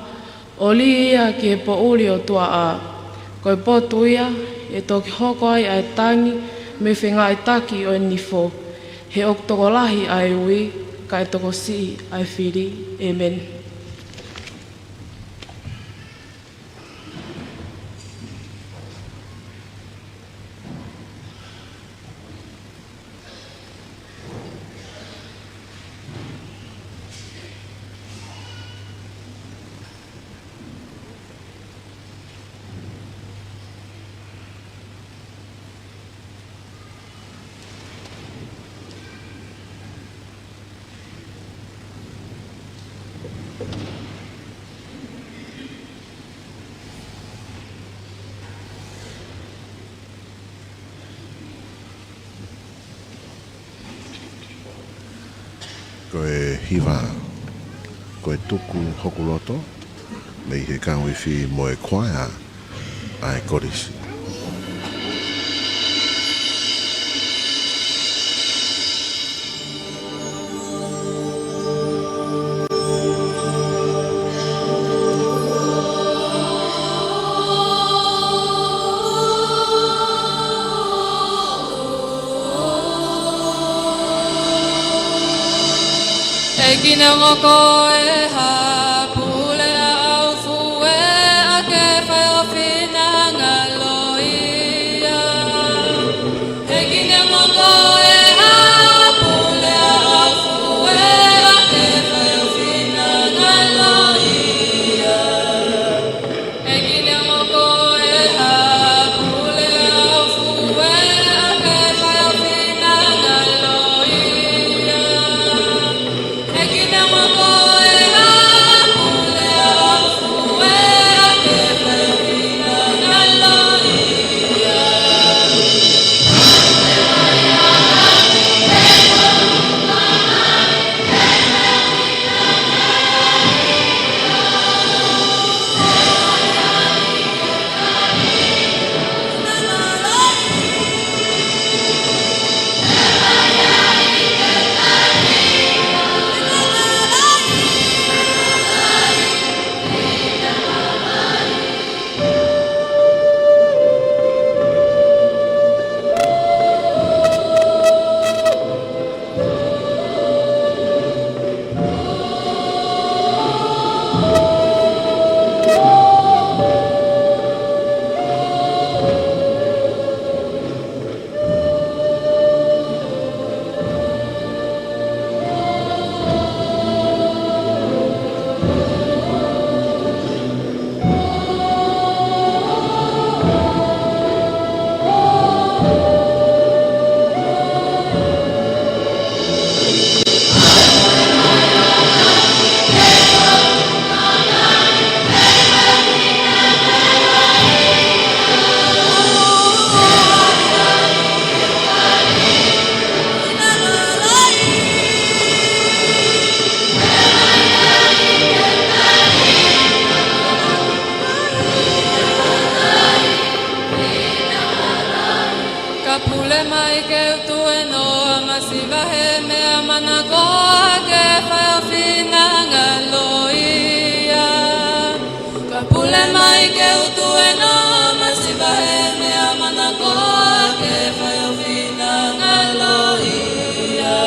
ʻo lī ia ki he poʻuli ʻo tuaʻā. Ko e potu ia, ʻe toki hoko ai ʻa e tangi mo e fengāueʻaki ʻo e nifo. He ʻoku tokolahi ʻa e ui, kae tokosiʻi ʻa e fili. ʻĒmeni. Ko e hiva, ko e Tuku Hoku Loto, mei he kau ifi mo e kuaea ʻa e kolisi. ʻEiki neongo ko e hā, pule ʻa au fue ʻa ke fai ho finangalo ia. ʻEiki neongo ko e hā, pule ʻa au fue ʻa ke fai ho finangalo ia. Siva he meʻa manakoa ke fai ho finangalo ia. Ka pule mai ke u tuʻu ʻo masiva he meʻa manakoa ke fai ho finangalo ia.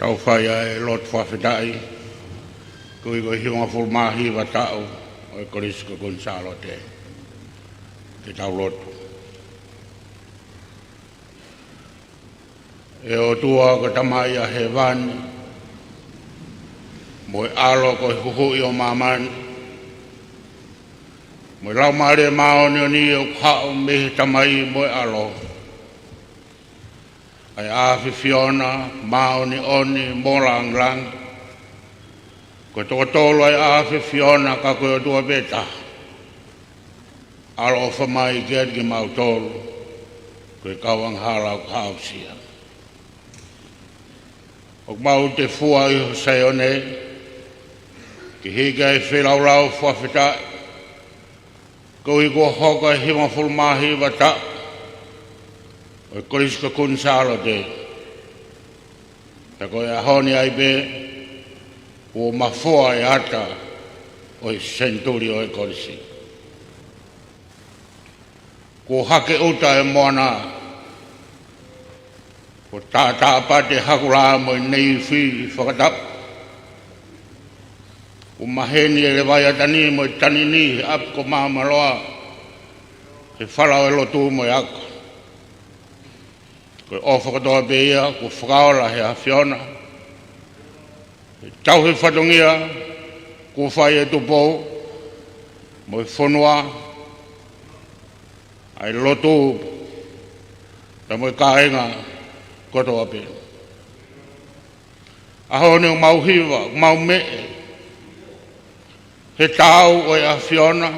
Tau fai ʻa e lotu fakafetaʻi, koeʻuhi ko e hivangofulu mā hiva taʻu ʻo e Kolisi ko Kuini Sālote. Ke tau lotu. ʻE ʻOtua ko e Tamai ʻa hēvani, mo e ʻAlo ko e Huhuʻi ʻo māmani, mo e Laumālie Māʻoniʻoni ʻoku haʻu mei he Tamai mo e ʻAlo, ʻa e ʻAfiofi ʻoku māʻoniʻoni mo lāngilangi, ko e toko tolu ʻa e ʻAfiofi ʻoku ka ko e ʻOtua pē taha, ʻaloʻofa mai kiate kimautolu, ko e kau angahala ʻoku aʻusia. ʻOku mau tefua ʻi ho Saione, ke hiki ʻa e feilaulau fakafetaʻi, koeʻuhi kuo hoko ʻa e hivangofulu mā hiva taʻu ʻo e Kolisi ko Kuini Sālote. Pea ko e ʻaho ni ai pē, kuo mafua e ata ʻo e senituli ʻo e Kolisi. Kuo hake ʻuta e moana, kuo tātāpati e hakulā mo e neifi fakatapu. Kuo maheni e Levaiatani mo e tanini he ʻapi ko Maʻamaloa, he fala ʻo e lotu mo e ako. Ko e ʻofa kotoa pē ia kuo fakaola he ʻAfiona, he tauhi fatongia kuo fai ʻe Tupou mo e fonua, ʻa e lotu pea mo e kāinga kotoa pē. ʻAho ni ʻoku mau hiva, ʻoku mau meʻe he taau ʻo e ʻAfiona,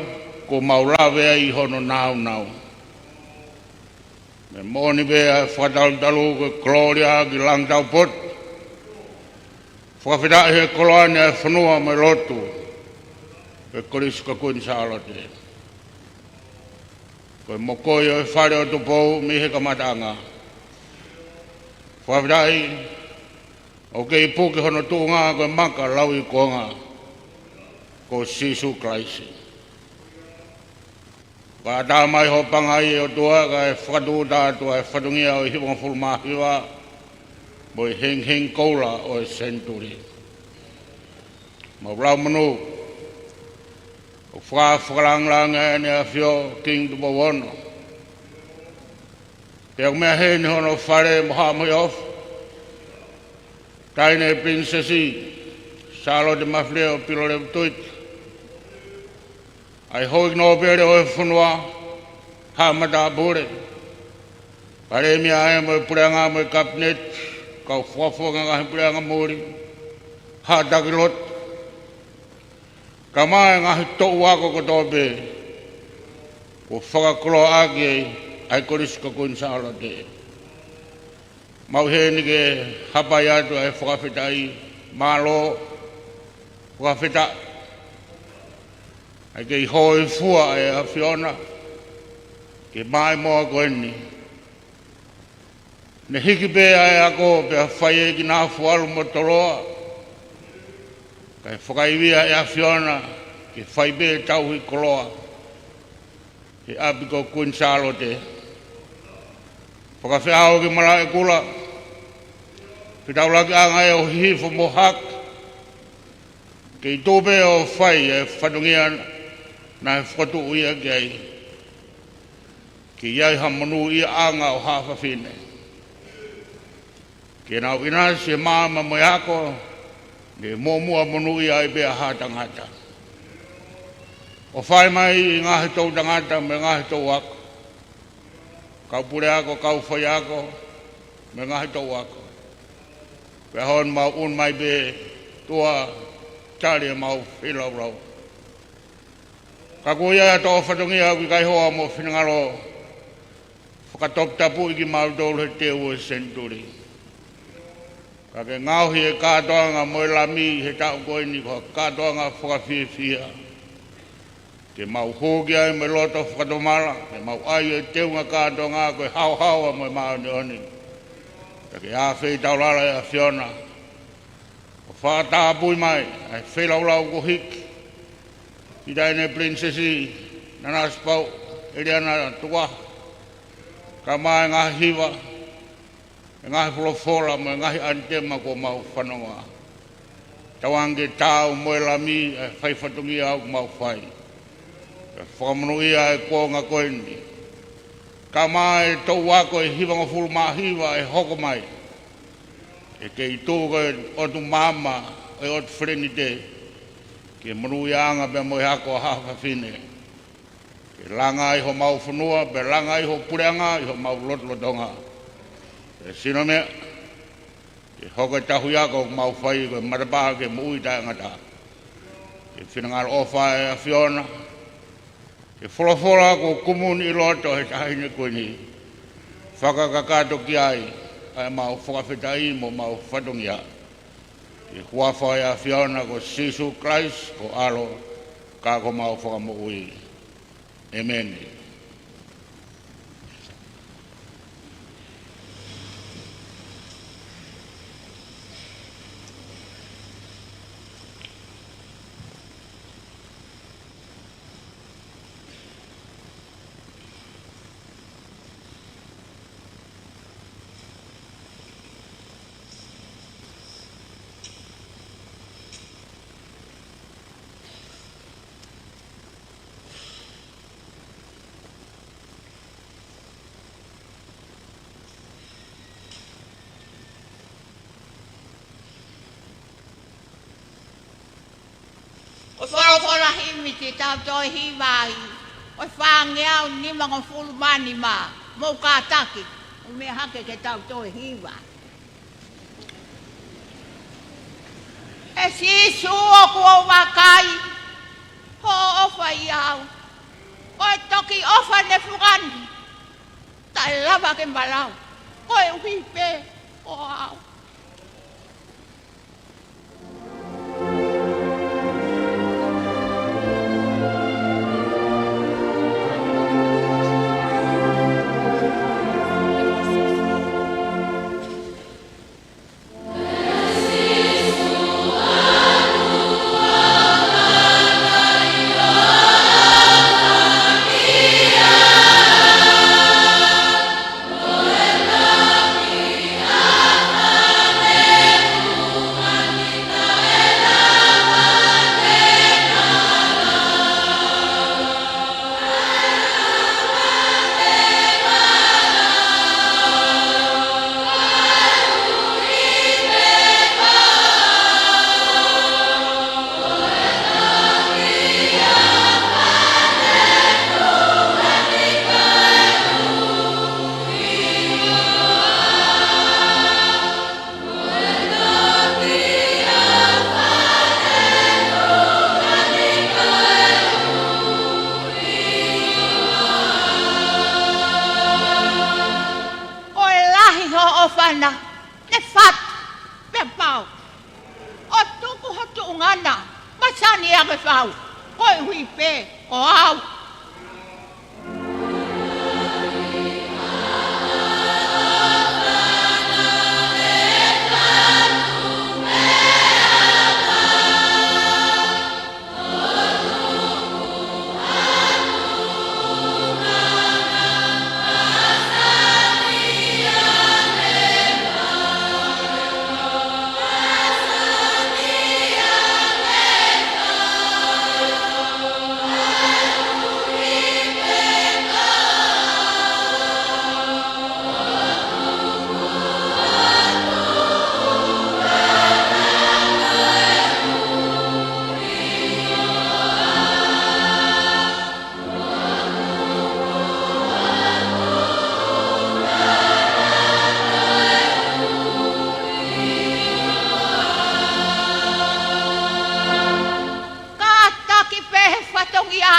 kuo mau lave ai ʻi hono nāunau. Meʻa moʻoni pē ʻa e fakatalutalu ko e kolōlia ki langi taupotu. Fakafetaʻi he koloa ni ʻa e fonua mo e lotu, ko e Kolisi ko Kuini Sālote. Ko e mokoi ʻo e fale ʻo Tupou mei he kamataʻanga. Fakafetaʻi, ʻoku kei puke hono tuʻunga ko e maka lauikuonga, ko Sīsū Kalaisi. Fakaʻatā mai ho pangai ʻe ʻOtua kae fakatūʻuta atu ʻa e fatongia ʻo e hivangofulu mā hiva mo e hengihengi koula ʻo e senituli. Mau lau monū, ʻoku faka-, fakalāngilangiʻi ʻa ʻEne ʻAfio Kingi Tupou Ono. Pea ʻoku meʻa heni hono fale mo haʻa mo e ʻofa, Taʻahine Pilinisesi Sālote Mafileʻo Pilolevu Tuita, ʻa e Houʻeiki Nōpele ʻo e fonua, Haʻa Matāpule, Palēmia ē mo e Puleʻanga mo e Kapineti, kau fakafofonga ngaahi puleʻanga muli, Haʻa Taki Lotu, kae ʻumaʻā e ngaahi toʻu ako kotoa pē kuo fakakoloaʻaki ʻa e Kolisi ko Kuini Sālote. Mau ʻi heni ke hapai atu ʻa e fakafetaʻi, mālō, fakafetaʻi. ʻA e kei hōifua ʻa e ʻAfiona ki he maʻimoa ko eni. Ne hiki pē ʻa e ako pea fai ʻe kinafu ʻalu mo toloa. Kae fakaivia ʻe he ʻAfiona ke fai pē tauhi koloa he ʻapi ko Kuini Sālote. Fakafeʻao ki malaʻekula, fetaulakiʻanga ʻo Hihifo mo Hake, kei tuʻu pē ʻo fai e fatongia naʻe fokotuʻu ia ki ai. Ke ʻi ai ha monūʻiaʻanga ʻo haʻa fafine. Ke nau ʻinasi he maama mo e ako, ne muʻomuʻa monūʻia ai pē ʻa haʻa tangata. ʻOfa mai ʻi he ngaahi toʻu tangata mo e ngaahi toʻu ako. Kau puleako, kau faiako, mo e ngaahi toʻu ako. Pea ʻoua naʻa mau ʻunu mai pē, ʻOtua, tali ʻemau feilaulau. Ka ko ia ʻa e toʻo fatongia ʻoku ʻikai hoa mo finangalo, fakatoputapuʻi kimautolu he teu ʻo e senituli. Ka ke ngaohi e kātoanga mo e Lami he taʻu ko eni ko ha kātoanga fakafiefia. Ke mau hū ki ai mo e loto fakatomala, ke mau ʻai e teunga kātoanga ko e haohaoa mo e māʻoniʻoni. Ka ke ʻafeitaulala ʻe ʻAfiona, ʻo fakatapui mai ʻa e feilaulau kuo hiki ʻi he taʻahine Pilinisesi Nanasipauʻu ʻEliana Tukuʻaho, kae ʻumaʻā e ngaahi hiva, e ngaahi folofola mo e ngaahi ʻanitema kuo mau fanongoa. Tauange ke taau mo e Lami ʻa e fai fatongia ʻoku mau fai. Ke fakamonūʻia e kuonga ko eni, kae ʻumaʻā e toʻu ako ʻe hivangofulu mā hiva ʻe hoko mai. ʻE kei tuʻu ko e ʻotu maama ʻo e ʻotu Felenite, ke monūʻiaʻanga pea mo e ako ʻa haʻa fafine. Ke langa ai homau fonua, pea langa ai ho puleʻanga ʻi homau lotolotonga. Pea sino meʻa, ke hoko e tauhi ako ʻoku mau fai ko e matapā ki he moʻui taʻengata. Ke finangalo ʻofa ʻa e ʻAfiona, ke folofola kuo kumuni ʻi loto he taʻahine ko eni, fakakakato ki ai ʻa ʻemau fakafetaʻi mo ʻemau fatongia. ʻI he huafa ʻo e ʻAfiona ko Sīsū Kalaisi ko ho ʻAlo, ka ko homau Fakamoʻui. ʻĒmeni. Ko e folofola himi te tau toe hiva ai, ko e fāngeau nimangofulu mā nima, mou kātaki, ʻo meʻa hake ke tau toe hiva. ʻE Sīsū, ʻoku ou vakai hoʻo ʻofa ʻiate au. Ko e toki ʻofa ne fukani, taʻe lava ke malau, koeʻuhi pē ko au. Ko e lahi hoʻo ʻofa na, ne fatu, pea pau. ʻO tuku ho tuʻunga na, masani ia ke fau. Ko Hui pē ko au. Kātaki pē he fatongia,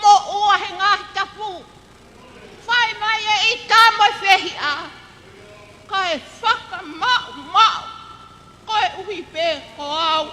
moʻua he ngaahi tapu, fai mai e ʻita mo e fehiʻa, kae fakamaʻumaʻu, koeʻuhi pē ko au.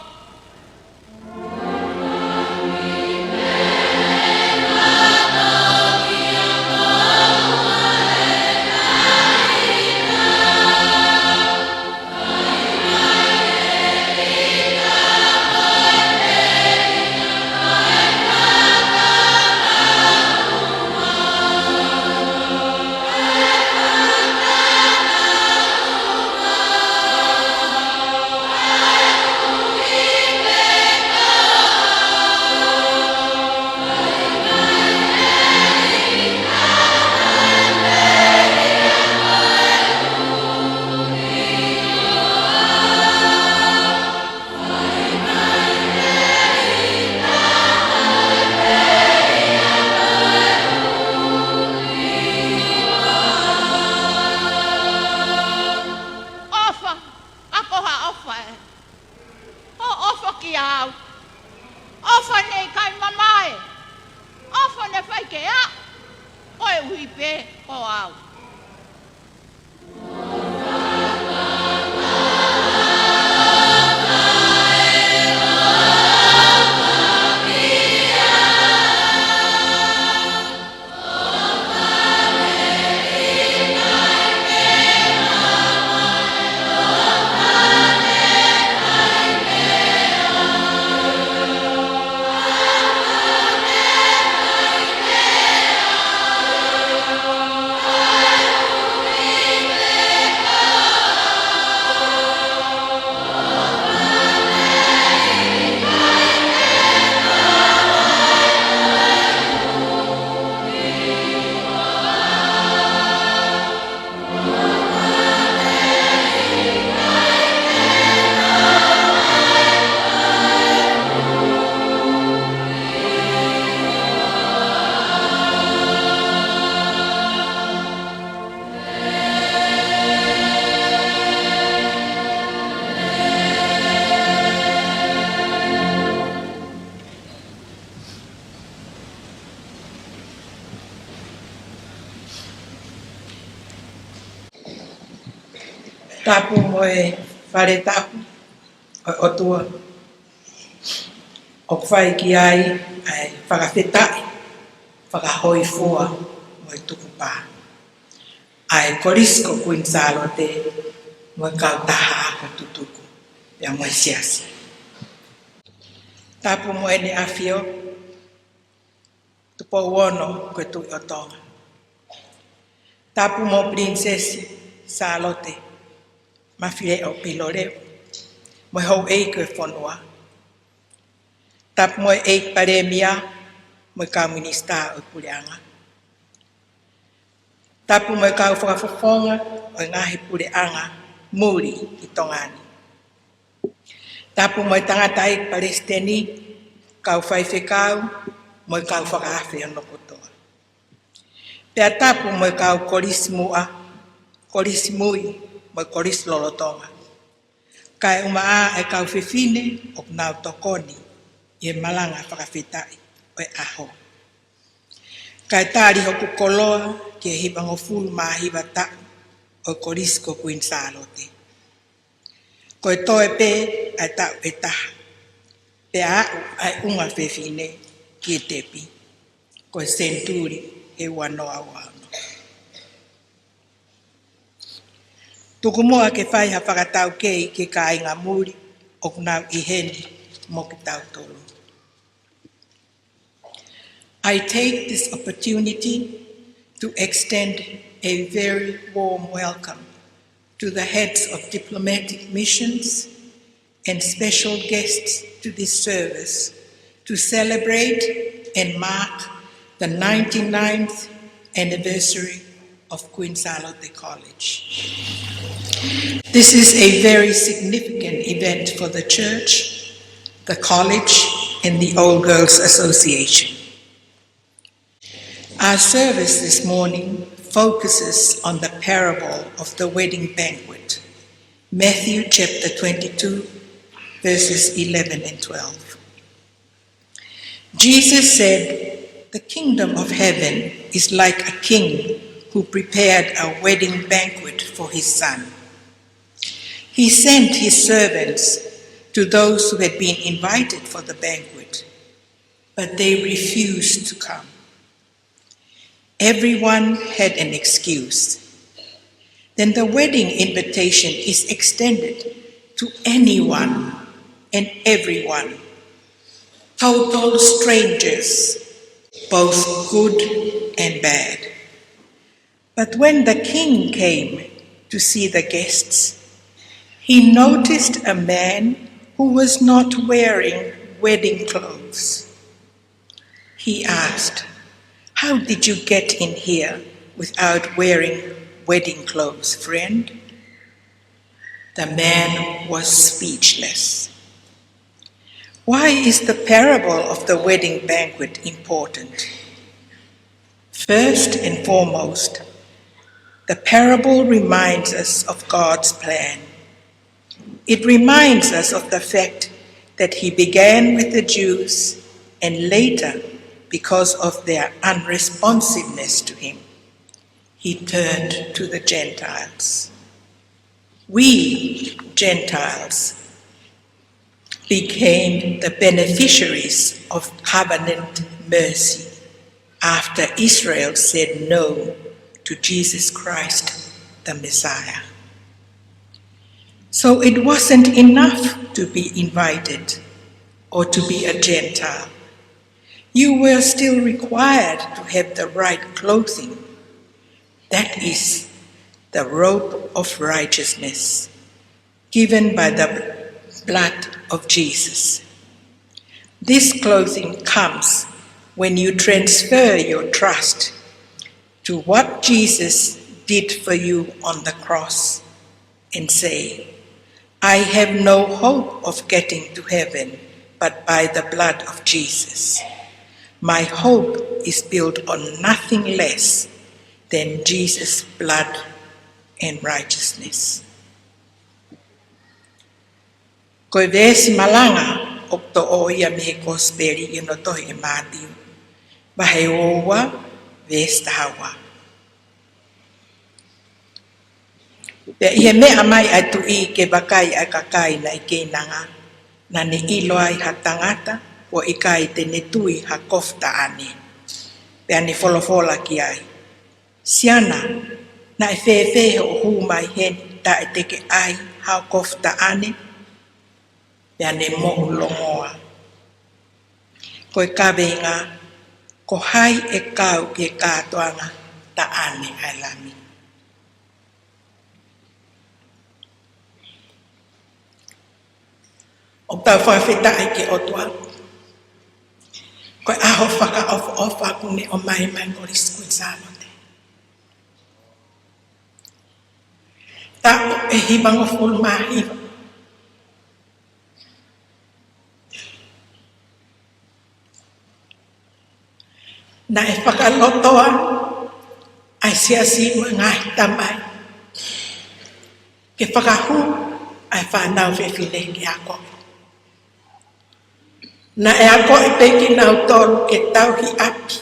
ʻOfa, ʻa ko ha ʻofa ē. ʻO ʻofa kiate au. ʻOfa ne ʻikai mamae. ʻOfa ne fai ke aʻu. Koeʻuhi pē ko au. Tapu mo e fale tapu ʻo e ʻOtua, ʻoku fai ki ai ʻa e fakafetaʻi, fakahōifua mo e tukupā, ʻa e Kolisi ko Kuini Sālote mo e kautaha ako tutuku, pea mo e siasi. Tapu mo ʻEne ʻAfio, Tupou Ono ko e Tuʻi ʻo Tonga. Tapu mo Pilinisesi Sālote Mafileʻo Piloleʻo, mo e houʻeiki ʻo e fonua. Tapu mo e ʻEiki Palēmia mo e kau minisitā ʻo e puleʻanga. Tapu mo e kau fakafofonga ʻo e ngaahi puleʻanga muli ʻi Tonga ni. Tapu mo e tangataʻeiki palesiteni, kau faifekau, mo e kau fakaafe hono kotoa. Pea tapu mo e kau kolisi muʻa, kolisi mui, mo e kolisi lolotonga. Kae ʻumaʻā e kau fefine ʻoku nau tokoni ʻi he malanga fakafetaʻi ʻo e ʻaho. Kae tali hoku koloa ki he hivangofulu mā hiva taʻu ʻo e Kolisi ko Kuini Sālote. Ko e toe pē ʻa e taʻu ʻe taha. pea aʻu ʻa e ʻunga fefine ki he tepi. Ko e senituli ʻe uanoa ua ono. Tuku muʻa ke fai ha fakataukei ki he kāinga muli ʻoku nau ʻi heni mo kitautolu. I take this opportunity to extend a very warm welcome to the heads of diplomatic missions and special guests to this service to celebrate and mark the ninety-ninth anniversary of Queen Sālote College. This is a very significant event for the church, the college, and the Old Girls Association. Our service this morning focuses on the parable of the wedding banquet, Matthew chapter twenty-two, verses eleven and twelve. Jesus said, "The kingdom of heaven is like a king who prepared a wedding banquet for his son. He sent his servants to those who had been invited for the banquet, but they refused to come." Everyone had an excuse. Then the wedding invitation is extended to anyone and everyone, total strangers, both good and bad. But when the king came to see the guests, he noticed a man who was not wearing wedding clothes. He asked, "How did you get in here without wearing wedding clothes, friend?" The man was speechless. Why is the parable of the wedding banquet important? First and foremost, the parable reminds us of God's plan. It reminds us of the fact that he began with the Jews and later, because of their unresponsiveness to him, he turned to the Gentiles. We Gentiles became the beneficiaries of covenant mercy after Israel said no to Jesus Christ, the Messiah. So it wasn't enough to be invited or to be a Gentile. You were still required to have the right clothing, that is, the robe of righteousness, given by the blood of Jesus. This clothing comes when you transfer your trust to what Jesus did for you on the cross and say, "I have no hope of getting to heaven but by the blood of Jesus. My hope is built on nothing less than Jesus' blood and righteousness." Ko e veesi malanga ʻoku toʻo ia mei he Kosipeli ʻi hono tohi ʻe Mātiu, vahe ua ua, veesi taha ua. Pea ʻi he meʻa mai ʻa e tuʻi ke vakai ʻa e kakai naʻe keinanga, naʻa ne ʻilo ai ha tangata kuo ʻikai te ne tui ha kofu taʻane. Pea ne folofola ki ai, "Siana, naʻe fēfē hoʻo hū mai heni taʻe te ke ʻai haʻo kofu taʻane?" Pea ne moʻu longoa. Ko e kaveinga, ko hai ʻe kau ki he kātoanga taʻane ʻa e Lami? ʻOku tau fakafetaʻi ki he ʻOtua. Ko e ʻaho fakaʻofoʻofa kuo ne ʻomai mai Kolisi Kuini Sālote. Taʻu ʻe hivangofulu mā hiva. Naʻe fakalotoa ʻa e siasi mo e ngaahi tamai ke fakahū ʻa e fānau fefine ke akoʻi. Naʻe akoʻi pē kinautolu ke tauhi ʻapi,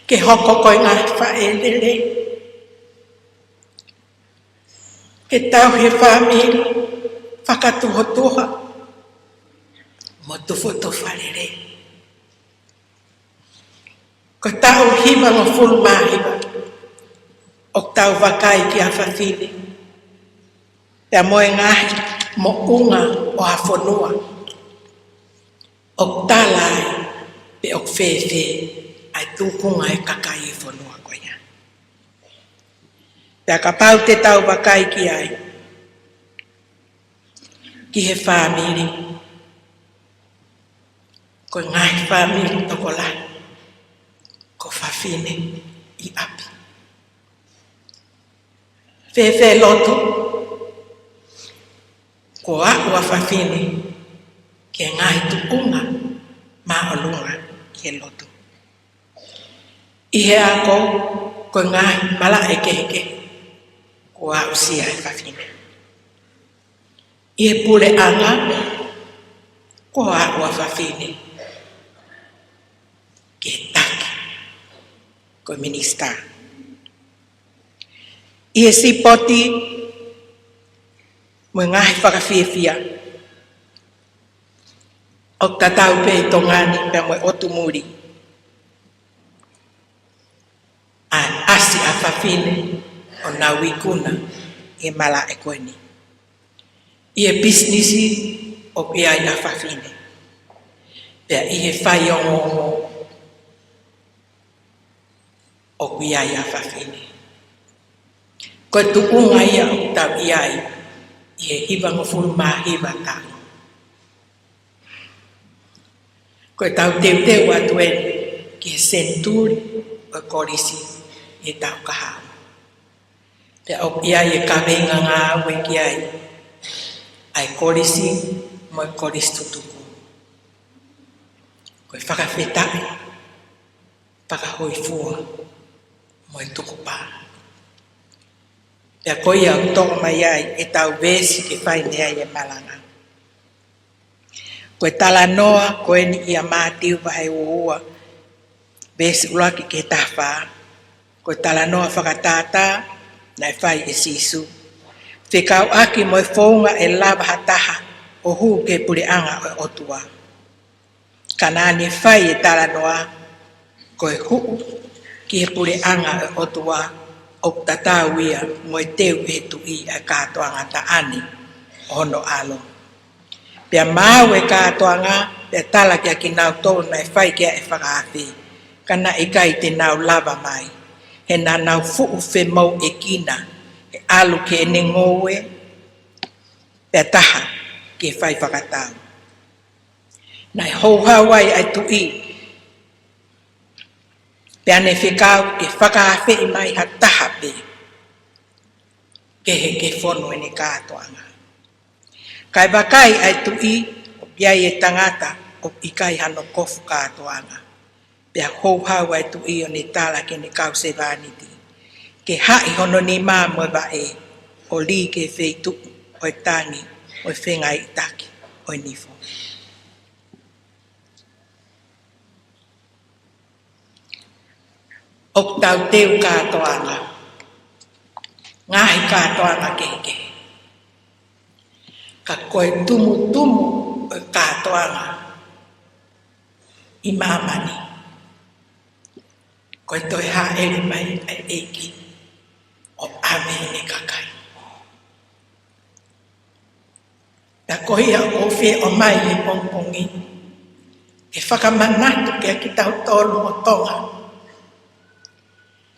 ke hoko ko e ngaahi faʻē lelei, ke tauhi e fāmili, fakatuhotuha, mo tufutufalelei. Ko e taʻu hivangofulu mā hiva ʻoku tau vakai ki ha fafine pea mo e ngaahi moʻunga ʻo ha fonua ʻoku tala ai pe ʻoku fēfē ʻa e tūkunga e kakai e fonua ko ia. Pea kapau te tau vakai ki ai, ki he fāmili, ko e ngaahi fāmili tokolahi ko fafine ʻi ʻapi. Fēfē lotu, kuo aʻu ʻa fafine ki he ngaahi tuʻunga māʻolunga ʻi he lotu. ʻI he ako, ko e ngaahi malaʻe kehekehe kuo aʻusia ʻe he fafine. ʻI he puleʻanga, kuo aʻu ʻa fafine ki he taki, ko e minisitā. ʻI he sipoti mo e ngaahi fakafiefia, ʻoku tatau pē ʻi Tonga ni pea mo e ʻotu muli, ʻa e ʻasi ʻa fafine ʻo nau ikuna ʻi he malaʻe ko eni. ʻI he pisinisi ʻoku ʻi ai ʻa fafine. Pea ʻi he faiongoongo ʻoku ʻi ai ʻa fafine. Ko e tuʻunga ia ʻoku tau ʻi ai ʻi he hivangofulu mā hiva taʻu. Ko e tau teuteu atu eni ki he senituli ʻo e kolisi ʻi he taʻu kahaʻu. Pea ʻoku ʻi ai e kaveinga ngāue ki ai ʻa e kolisi mo e kolisi tutuku. Ko e fakafetaʻi, fakahōifua mo e tukupā. Pea ko ia ʻoku toʻo mai ai e tau veesi ke fai mei ai e malanga. Ko e talanoa ko eni ʻia Mātiu vahe uaua, veesi ʻuluaki ki he taha fā. Ko e talanoa fakatātā naʻe fai ʻe Sīsū fekauʻaki mo e founga ʻe lava ha taha ʻo hū ki he puleʻanga ʻo e ʻOtua. Ka naʻa ne fai e talanoa ko e hū ki he puleʻanga ʻo e ʻOtua ʻoku tatau ia mo e teu ʻe he Tuʻi ʻa e kātoanga taʻane ʻo hono ʻAlo. Pea maau e kātoanga, pea tala kiate kinautolu naʻe fai ki ai e fakaafe, ka naʻe ʻikai te nau lava mai, he naʻa nau fuʻu femouʻekina, he ʻalu ki heʻene ngoue, pea taha ki he fai fakatau. Naʻe houhau ai ʻa e Tuʻi, pea ne fekau ke fakaafeʻi mai ha taha pē, ke he ke fonu ʻene kātoanga. Kae vakai ʻa e Tuʻi, ʻoku ʻi ai e tangata ʻoku ʻikai hano kofu kātoanga. Pea houhau ʻa e Tuʻi ʻo ne tala ki heʻene kau sevāniti ke haʻi hono nima mo e vaʻe ʻo lī ki he feituʻu ʻo e tangi ʻo e fengaiʻitaki ʻo e nifo. ʻOku tau teu kātoanga, ngaahi kātoanga kehekehe. Ka ko e tumutumu ʻo e kātoanga ʻi māmani, ko e toe hāʻele mai ʻa e ʻEiki ʻo ʻave ʻene kakai. Pea ko ia ʻoku ou fie ʻomai he pongipongi ni, ke fakamanatu kiate kitautolu mo Tonga.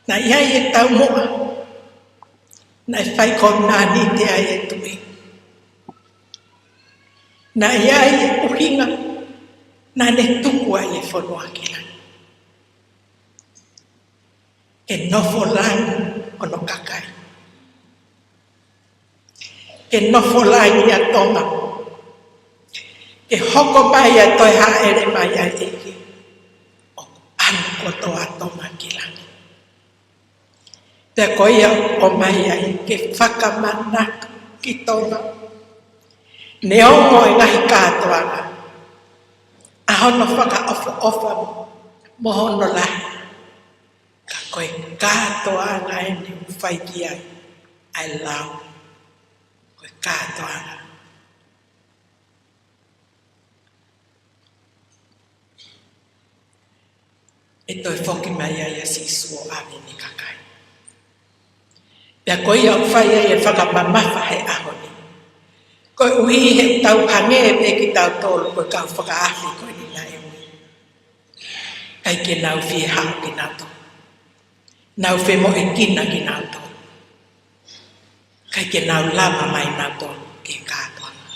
Naʻe ʻi ai e taumuʻa naʻe fai kovinānite ai e Tuʻi. Naʻe ʻi ai e ʻuhinga naʻa ne tuku ai e fonua ki langi. Ke nofo langi hono kakai. Ke nofo langi ʻa Tonga. Ke hoko mai ʻa e toe hāʻele mai ʻa e ʻEiki, ʻoku ʻalu kotoa Tonga ki langi. Pea ko ia ʻoku ʻomai ai ke fakamanatu ki Tonga, neongo e ngaahi kātoanga, ʻa hono fakaʻofoʻofa mo hono lahi, ka ko e kātoanga eni ʻoku fai ki ai ʻa e lau, ko e kātoanga. ʻE toe foki mai ai ʻa Sīsū ʻo ʻave ʻene kakai. Pea ko ia ʻoku fai ai e fakamamafa he ʻaho ni. Koeʻuhi he ʻoku tau hangē pē kitautolu ko e kau fakaafe ko eni naʻe ui. ʻIkai ke nau fie haʻu kinautolu. Nau femoʻuekina kinautolu. ʻIkai ke nau lava mai nautolu ki he kātoanga.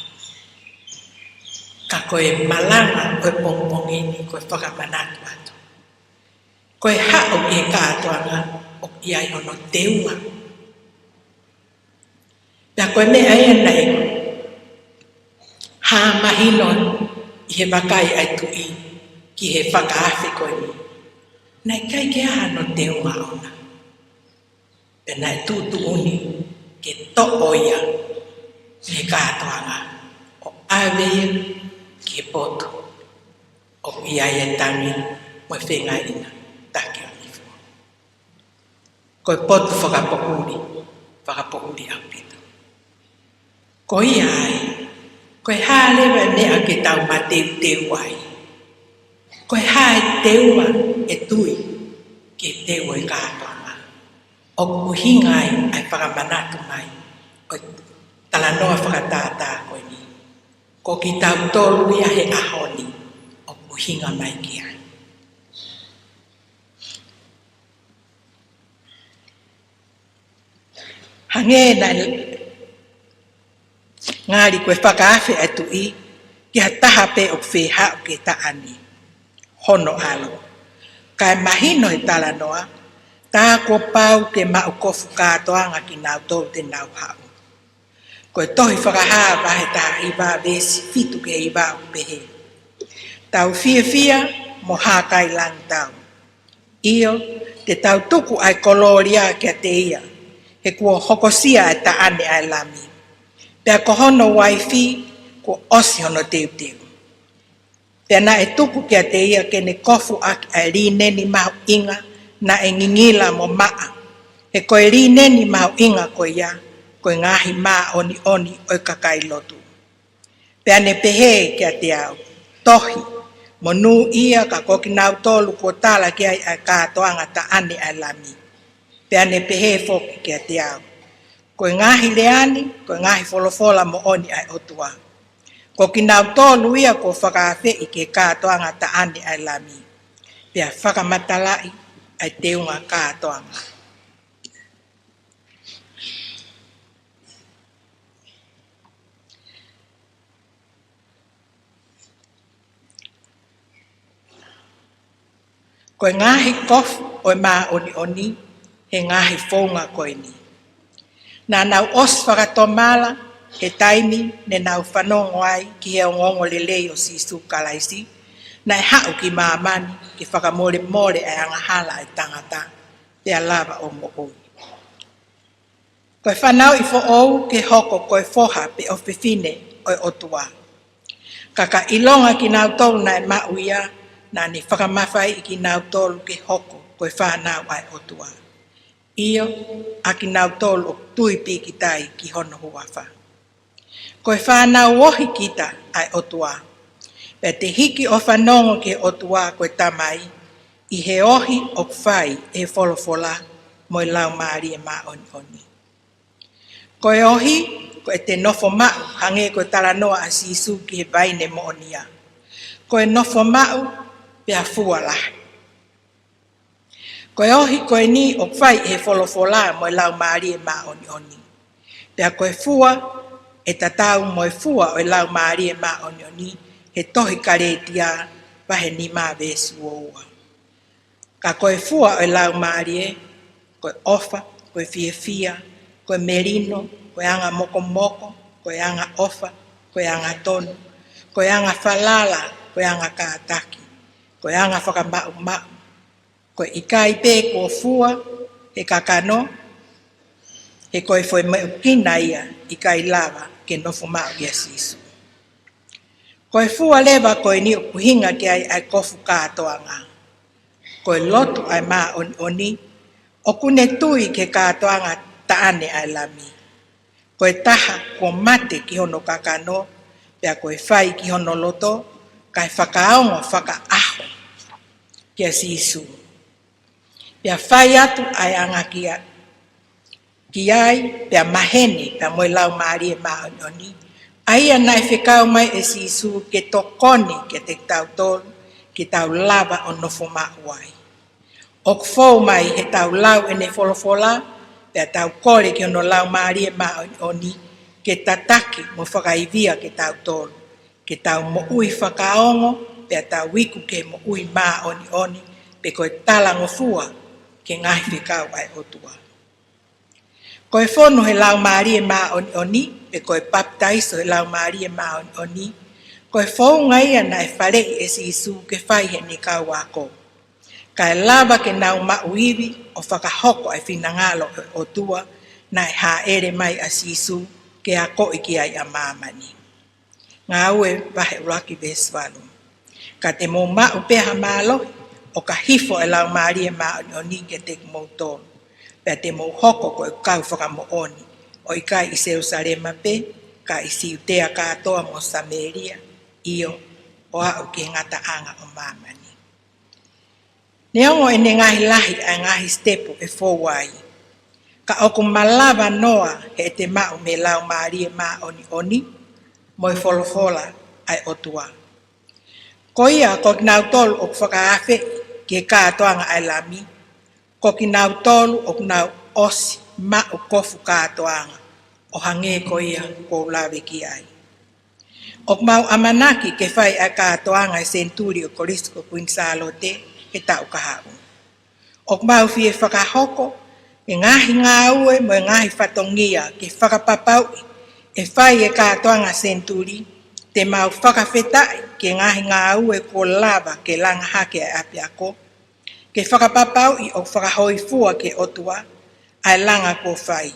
Ka ko e malanga ʻo e pongipongi ni ko e fakamanatu atu. Ko e haʻu ki he kātoanga ʻoku ʻi ai hono teunga. Pea ko e meʻa ia naʻe hā mahino ʻi he vakai ʻa e tuʻi ki he fakaafe ko eni. Naʻe ʻikai ke ʻi ai hano teunga ʻona. Pea naʻe tuʻutuʻuni ke toʻo ia mei he kātoanga ʻo ʻave ia ki he potu ʻoku ʻi ai e tangi mo e fengāueʻanga taki ʻo Nifo. Ko e potu fakapoʻuli, fakapoʻuli ʻaupito. Ko ia ai, ko e hā leva e meʻa ke tau mateuteu ai? Ko e hā e teunga e tui ki he teu ʻo e kātoanga? ʻOku ʻuhinga ai ʻa e fakamanatu mai ʻo e talanoa fakatātā ko eni. Ko kitautolu ia he ʻaho ni ʻoku ʻuhinga mai ki ai. Hangē naʻe ngali ko e fakaafe ʻa e tuʻi ki ha taha pē ʻoku fie haʻu ki he taʻane hono ʻAlo. Kae mahino he talanoa, tā kuo pau ke maʻu kofu kātoanga kinautolu te nau haʻu. Ko e tohi Fakahā vahe taha hiva veesi fitu ki he hiva ʻoku pehē: Tau fiefia mo hākailangʻi tau. ʻIo, te tau tuku ʻa e kolōlia kiate ia, he kuo hokosia ʻa e taʻane ʻa e Lami. Pea ko hono uaifi kuo ʻosi hono teuteu. Pea naʻe tuku kiate ia ke ne kofu ʻaki ʻa e līneni mahuʻinga naʻe ngingila mo maʻa. He ko e līneni mahuʻinga ko ia, ko e ngaahi māʻoniʻoni ʻo e kakai lotu. Pea ne pehē kiate au, Tohi, monūʻia ka ko kinautolu kuo tala ki ai ʻa e kātoanga taʻane ʻa e Lami. Pea ne pehē foki kiate au, Ko e ngaahi lea ni, ko e ngaahi folofola moʻoni ʻa e ʻOtua. Ko kinautolu ia kuo fakaafeʻi ki he kātoanga taʻane ʻa e Lami. Pea fakamatalaʻi ʻa e teunga kātoanga. Ko e ngaahi kofu ʻo e māʻoniʻoni he ngaahi founga ko eni. Naʻa nau ʻosi fakatomala he taimi ne nau fanongo ai ki he ongoongolelei ʻo Sīsū Kalaisi, naʻe haʻu ki māmani ke fakamolemole ʻa e angahala ʻa e tangata, pea lava ʻo moʻui. Ko e fanauʻi foʻou ke hoko ko e foha pe ʻofefine ʻo e ʻOtua. Ka ka ʻilonga kinautolu naʻe maʻu ia, naʻa ne fakamafaiʻi kinautolu ke hoko ko e fānau ʻa e ʻOtua. ʻIo, ʻa kinautolu ʻoku tui pīkitai ki hono huafa. Ko e fānau ohi kita ʻa e ʻOtua. Pea te hiki ʻo fanongo ki he ʻOtua ko e Tamai, ʻi he ohi ʻoku fai ʻe he folofola mo e Laumālie Māʻoniʻoni. Ko e ohi, ko ʻete nofo maʻu, hangē ko e talanoa ʻa Sīsū ki he vaine moʻonia. Ko e nofo maʻu, pea fua lahi. Ko e ohi ko eni ʻoku fai ʻe he folofola mo e Laumālie Māʻoniʻoni. Pea ko e fua, ʻe tatau mo e fua ʻo e Laumālie Māʻoniʻoni, he tohi Kalētia vahe nima veesi uaua. Ka ko e fua ʻo e Laumālie, ko e ʻofa, ko e fiefia, ko e melino, ko e anga mokomoko, ko e anga ʻofa, ko e anga tonu, ko e anga falala, ko e anga kātaki, ko e anga fakamaʻumaʻu, ko e ʻikai pē kuo fua he kakano, he ko e foʻi meʻa ʻoku ʻikai lava ke nofo maʻu ʻia Sīsū. Ko e fua leva ko eni ʻoku ʻuhinga ki ai ʻa e kofu kātoanga. Ko e lotu ʻa e māʻoniʻoni, ʻoku ne tui ki he kātoanga taʻane ʻa e Lami. Ko e taha kuo mate ki hono kakano, pea ko e fai ki hono loto, kae fakaongo fakaʻaho. kia Sīsū. Pea fai atu ʻa e anga ki ai, ki ai, pea maheni, pea mo e Laumālie Māʻoniʻoni, ʻa ia naʻe fekau mai ʻe Sīsū ke tokoni kiate kitautolu, ke tau lava ʻo nofo maʻu ai. ʻOku fou mai heʻetau lau ʻene folofola, pea tau kole ki hono Laumālie Māʻoniʻoni, ke tataki mo fakaivia kitautolu, ke tau moʻui fakaongo, pea tau iku ke moʻui māʻoniʻoni, pe ko e talangofua ki he ngaahi fekau ʻa e ʻOtua. Ko e fonu he Laumālie Māʻoniʻoni, pe ko e papitaiso he Laumālie Māʻoniʻoni, ko e founga ia naʻe faleʻi ʻe Sīsū ke fai heʻene kau ako, kae lava ke nau maʻu ivi ʻo fakahoko ʻa e finangalo ʻo e ʻOtua naʻe hāʻele mai ʻa Sīsū ke akoʻi ki ai ʻa māmani. Ngāue vahe ʻuluaki veesi valu. Ka te mou maʻu pē ha mālohi, ʻo ka hifo ʻa e Laumālie Māʻoniʻoni kiate kimoutolu, pea te mou hoko ko e kau fakamoʻoni, ʻo ʻikai ʻi Selūsalema pē, ka ʻi Siutea kātoa mo Samēlia, ʻio, ʻo aʻu ki he ngataʻanga ʻo māmani. Neongo ʻene ngaahi lahi ʻa e ngaahi sitepu ʻe fou ai, ka ʻoku malava noa heʻete maʻu mei he Laumālie Māʻoniʻoni mo e folofola ʻa e ʻOtua. Ko ia, ko kinautolu ʻoku fakaafeʻi ki he kātoanga ʻa e Lami, ko kinautolu ʻoku nau ʻosi maʻu kofu kātoanga, ʻo hangē ko ia kuo u lave ki ai. ʻOku mau ʻamanaki ke fai ʻa e kātoanga ʻa e senituli ʻo e Kolisi ko Kuini Sālote he taʻu kahaʻu. ʻOku mau fie fakahoko e ngaahi ngāue mo e ngaahi fatongia ke fakapapauʻi ʻe fai e kātoanga senituli, te mau fakafetaʻi ki he ngaahi ngāue kuo lava ke langa hake ʻa e ʻapiako, ke fakapapauʻi ʻoku fakahōifua ki he ʻOtua ʻa e langa kuo fai.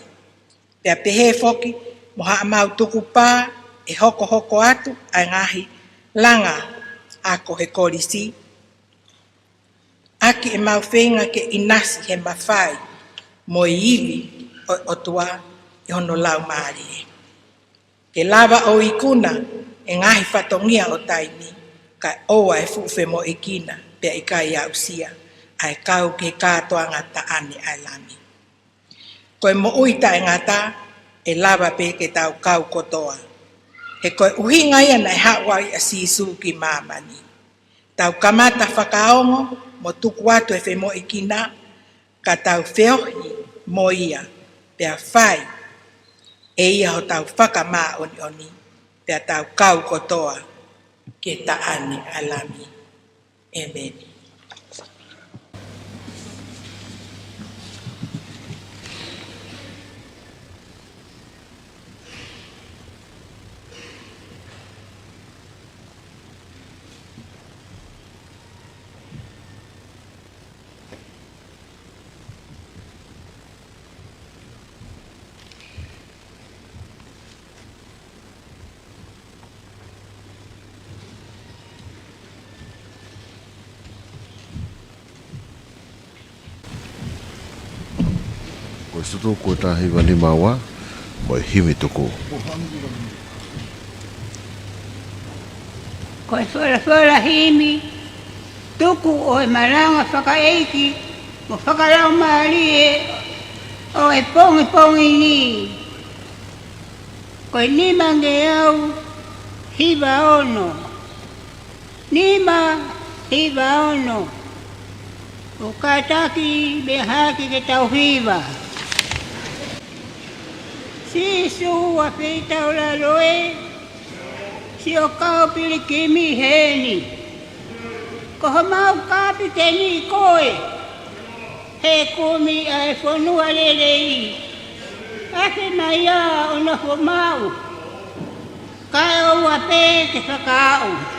Pea pehē foki mo haʻamau tukupā ʻe hokohoko atu ʻa e ngaahi langa ako he kolisi, ʻaki ʻemau feinga ke ʻinasi he mafai mo e ivi ʻo e ʻOtua ʻi hono Laumālie. Ke lava ʻo ikuna e ngaahi fatongia ʻo taimi, kae ʻoua ʻe fuʻu femoʻuekina, pea ʻikai aʻusia ʻa e kau ki he kātoanga taʻane ʻa e Lami. Ko e moʻui taʻengata ʻe lava pē ke tau kau kotoa. He ko e ʻuhinga ia naʻe haʻu ai ʻa Sīsū ki māmani. Tau kamata fakaongo mo tuku atu e femoʻuekina, ka tau feohi mo ia, pea fai ʻe ia hotau fakamāʻoniʻoni, pea tau kau kotoa ki he taʻane ʻa e Lami. ʻĒmeni. Ko e sutu ko e taha hiva nima ua, mo e himi tuku. Ko e folofola himi tuku ʻo e malanga fakaʻeiki mo fakalaumālie ʻo e pongipongi ni, ko e nimangeau hiva ono. Nima hiva ono. ʻOku kātaki meʻa hake ke tau hiva. Sīsū ʻa e feitaulalo ē, sio kau pilikimi heni. Ko homau kapiteni koe, he kumi ʻa e fonua lelei. ʻAfe mai ā ʻo nofo maʻu, kae ʻoua pē ke fakaaʻu.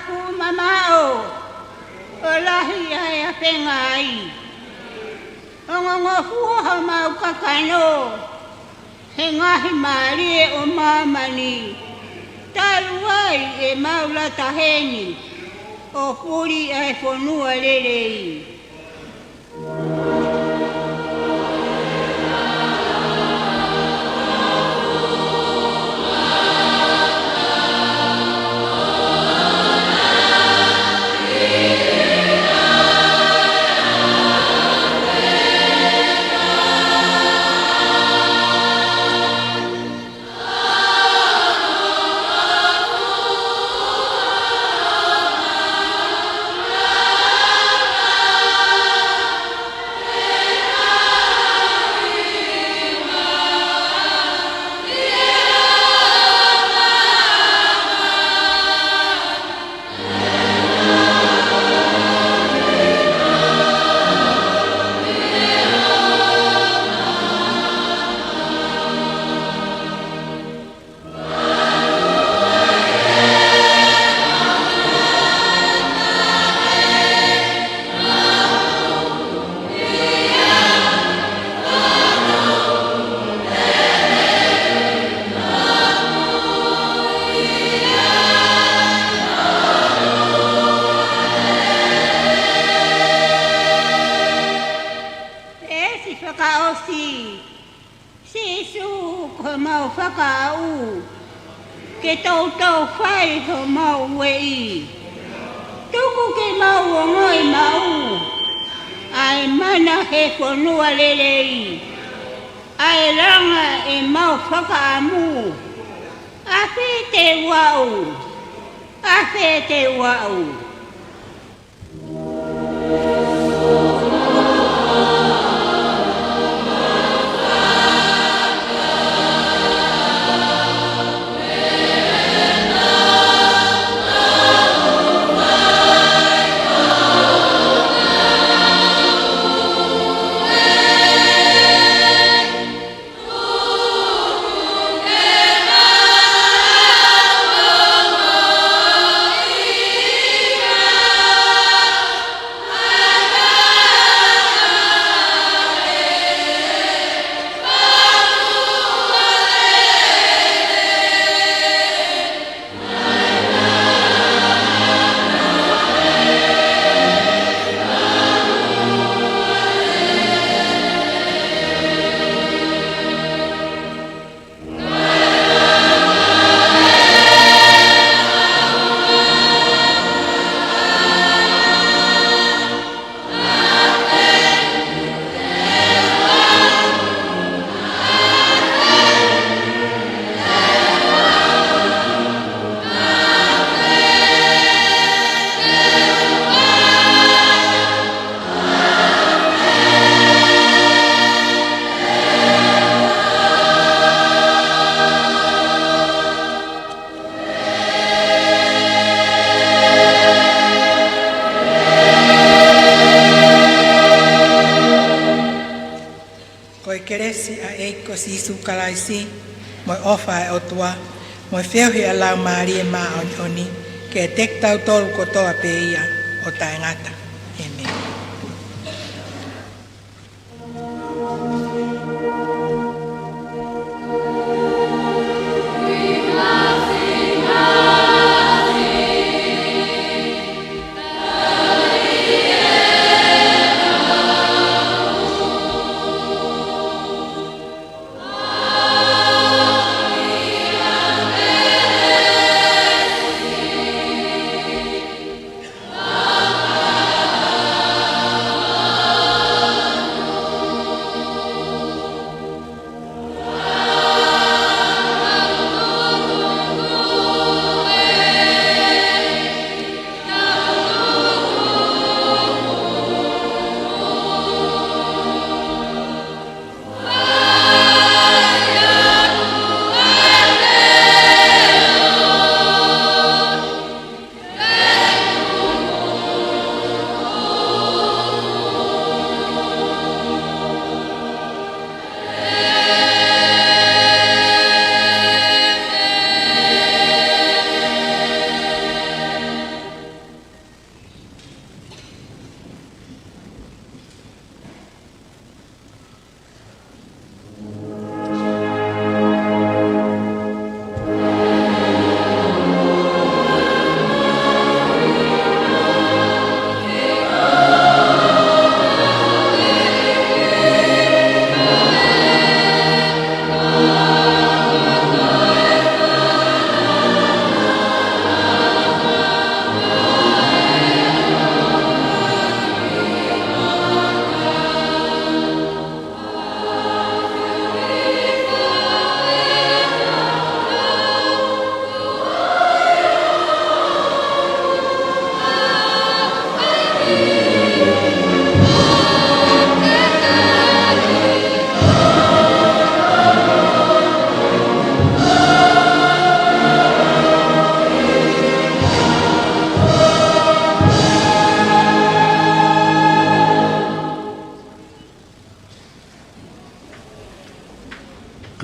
Kuo mamaʻo, ʻo lahi ʻa e apenga ai. ʻO ngofua homau kakano he ngaahi mālie ʻo māmani, talu ai ʻemau lata heni ʻo puli ʻa e fonua lelei. Veesi fakaʻosi. Sīsū, ko homau fakaʻau, ke toutou fai homau ueʻi. Tuku ke mau ongoʻi maʻu ʻa e mana he fonua lelei, ʻa e langa ʻemau fakaʻamu. ʻAfio ʻi he uaʻu, ʻafio ʻi he uaʻu. Ko e kelesi ʻa e ʻEiki ko Sīsū Kalaisi, mo e ʻofa ʻa e ʻOtua, mo e feohi ʻa e Laumālie Māʻoniʻoni, ke ʻiate kitautolu kotoa pē ia ʻo taʻengata. ʻĒmeni.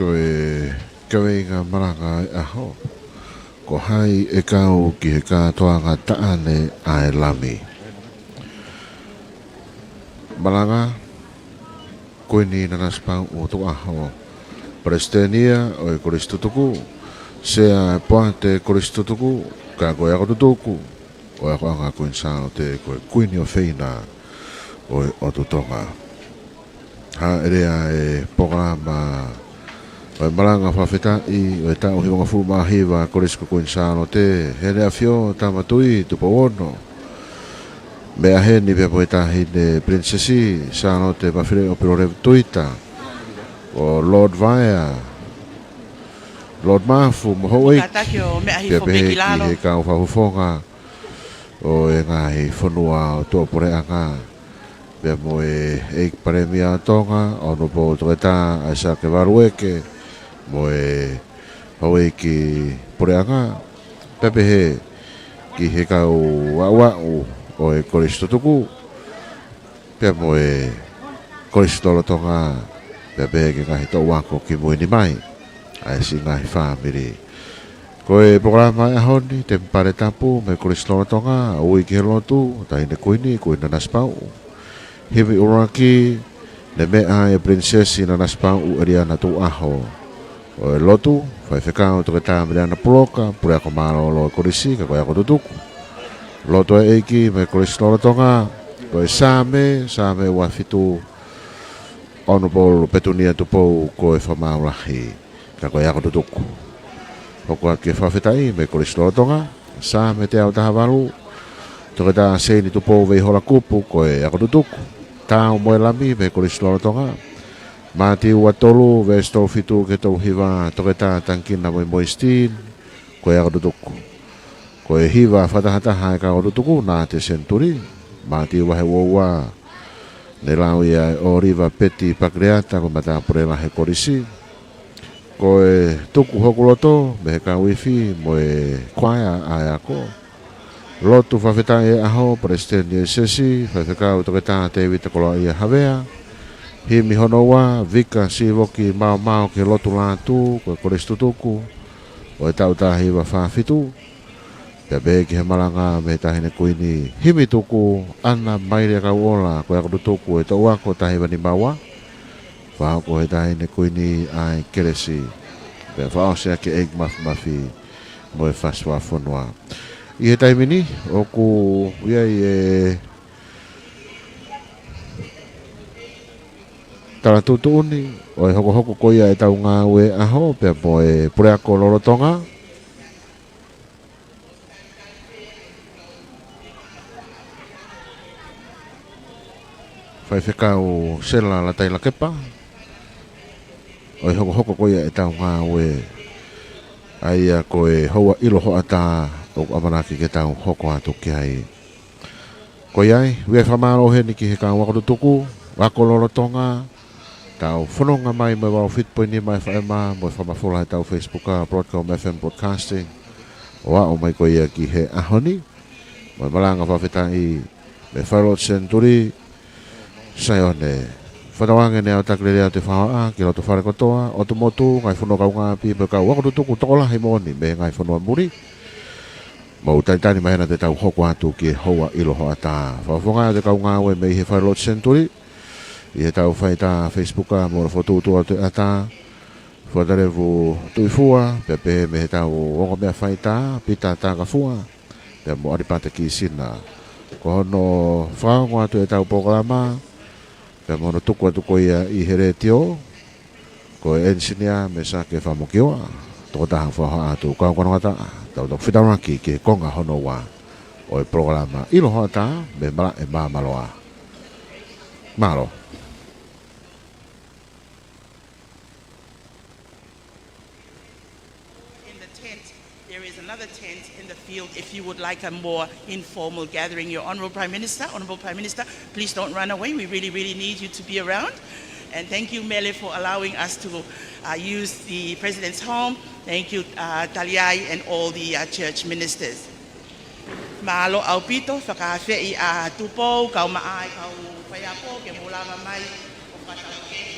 Ko e kaveinga malanga ʻo e ʻaho: Ko hai ʻe kau ki he kātoanga taʻane ʻa e Lami? Malanga: Kuini Nanasipauʻu Tukuʻaho, Palesiteni ia ʻo e Kolisi Tutuku, Sea e Poate Kolisi Tutuku, ka ko e ako tutuku ʻo e akoʻanga Kuini Sālote ko e Kuini ʻofeina ʻo e ʻOtu Tonga. Hāʻele ʻa e polokalama ʻo e malanga fakafetaʻi ʻo e taʻu hivangofulu mā hiva Kolisi ko Kuini Sālote, Heʻene ʻAfio Tama Tuʻi Tupou Ono. Meʻa heni pea mo e Taʻahine Pilinisesi Sālote Mafileʻo Pilolevu Tuita, ʻo Lord Vaea, Lord Mafu mo houʻeiki, kātaki ʻo meʻa pea hifo pē pē ki ki lalo he kau fakafofonga ʻo e ngaahi fonua ʻo tuʻapuleʻanga, pea mo e ʻEiki Palēmia ʻo Tonga, Honourable Toketā ʻAisake Valueke, mo e houʻeiki puleʻanga, pea pehē ki he kau aʻuaʻu ʻo e Kolisi Tutuku, pea mo e Kolisi Lolotonga, pea pehē ki he ngaahi toʻu ako kimui ni mai, ʻa e siʻi ngaahi fāmili. Ko e polokalama ʻo e ʻaho ni, Temipale Tapu mei he Kolisi Lolotonga, ui ki he lotu, Taʻahine Kuini, Kuini Nanasipauʻu. Himi ʻuluaki, ne meʻa ai ʻa e Pilinisesi Nanasipauʻu ʻEliana Tukuʻaho. ʻO e lotu, Faifekau Toketā Meleana Puloka, Puleako Mālōlō ʻo e Kolisi, ka ko e ako tutuku. Lotu ʻa e ʻEiki mei he Kolisi Lolotonga, ko e Saame, Saame ua fitu, Honourable Petunia Tupou, ko e fakamaau lahi, ka ko e ako tutuku. Hoko atu ki he fakafetaʻi mei he Kolisi Lolotonga, Saame teau taha valu, Toketā Seini Tupou Veiholakupu, ko e ako tutuku. Taau mo e Lami mei he Kolisi Lolotonga, Mātiu ua tolu, veesi tolu fitu ki he tolu hiva, Toketā Tangikina Moimoi Steen, ko e ako tutuku. Ko e hiva fakatahataha ʻa e kau ako tutuku, Nāti Senituli, Mātiu vahe ua ua, ne lau ia ʻe ʻŌliva Peti Pakileata, ko e matāpule lahi ʻo e Kolisi. Ko e Tuku Hoku Loto mei he kau ifi mo e kuaea ʻa e ako. Lotu fakafetaʻi ʻo e ʻaho, Palesiteni ʻo e SESI, Faifekau Toketā Tēvita Koloaʻia Havea. Himi hono ua, Vika Sivoki Maomao ki he Lotu Lātū, ko e Kolisi Tutuku ʻo e taʻu taha hiva fā fitu. Pea pehē ki he malanga mei he Taʻahine Kuini, himi tuku, ʻAna Maile Kauʻola, ko e ako tutuku ʻo e toʻu ako taha hiva nima ua. Fakahoko ʻe he Taʻahine Kuini ʻa e kelesi, pea fakaʻosi ʻaki ʻe he ʻEiki Mafimafi mo e fasi fakafonua. ʻI he taimi ni, ʻoku ʻi ai e tala tuʻutuʻuni ʻo e hokohoko ko ia ʻetau ngāue ʻaho, pea mo e Puleako Lolotonga, Faifekau Sela Lataila Kepa, ʻo e hokohoko ko ia ʻetau ngāue, ʻa ia ko e houa ʻilo hoʻatā ʻoku ʻamanaki ke tau hoko atu ki ai. Ko ia ai, ʻoku ou fakamālō heni ki he kau ako tutuku, ako lolotonga, tau fononga mai mo e valu fitu poini nima FM, mo e fakamafola ʻetau Facebook, ʻa Broadcom FM Broadcasting, ʻo aʻu mai ko ia ki he ʻaho ni, mo e malanga fakafetaʻi mei he Falelotu Senituli, Saione. Fakatauange ne au taki lelei atu e fakahā ki he loto fale kotoa, ʻotu motu, ngaahi fonua kaungāʻapi, mo e kau ako tutuku tokolahi moʻoni mei he ngaahi fonua muli. Mou talitali mai heni te tau hoko atu ki he houa ʻilo hoʻatā. Fakafofonga atu e kau ngāue mei he Falelotu Senituli, ʻi heʻetau faitā Facebook mo e fokotuʻutuʻu atu e ʻatā, Fuatalevu Tuʻifua, pea pehē mei heʻetau ongo meʻa faitā, Pita Takafua, pea mo ʻAlipate Kisina. Ko hono fakaongo atu ʻetau polokalama, pea mo hono tuku atu ko ia ʻi he letiō, ko e enisinia Mesake Famukioa, tokotaha fakahā atu kau konongata, tau toki fetaulaki ki he konga hono ua ʻo e polokalama ʻilo hoʻatā mei Malaʻe Māmāloa. Mālō. In the tent. There is another tent in the field if you would like a more informal gathering. Your Honorable Prime Minister, Honorable Prime Minister, please don't run away. We really, really need you to be around. And thank you, Mele, for allowing us to uh, use the President's home. Thank you, uh, Taliai, and all the uh, church ministers. Mālō ʻaupito, fakaafeʻi ʻa Tupou, kau maʻai, kau faiako, ke mou lava mai ʻo fakataukei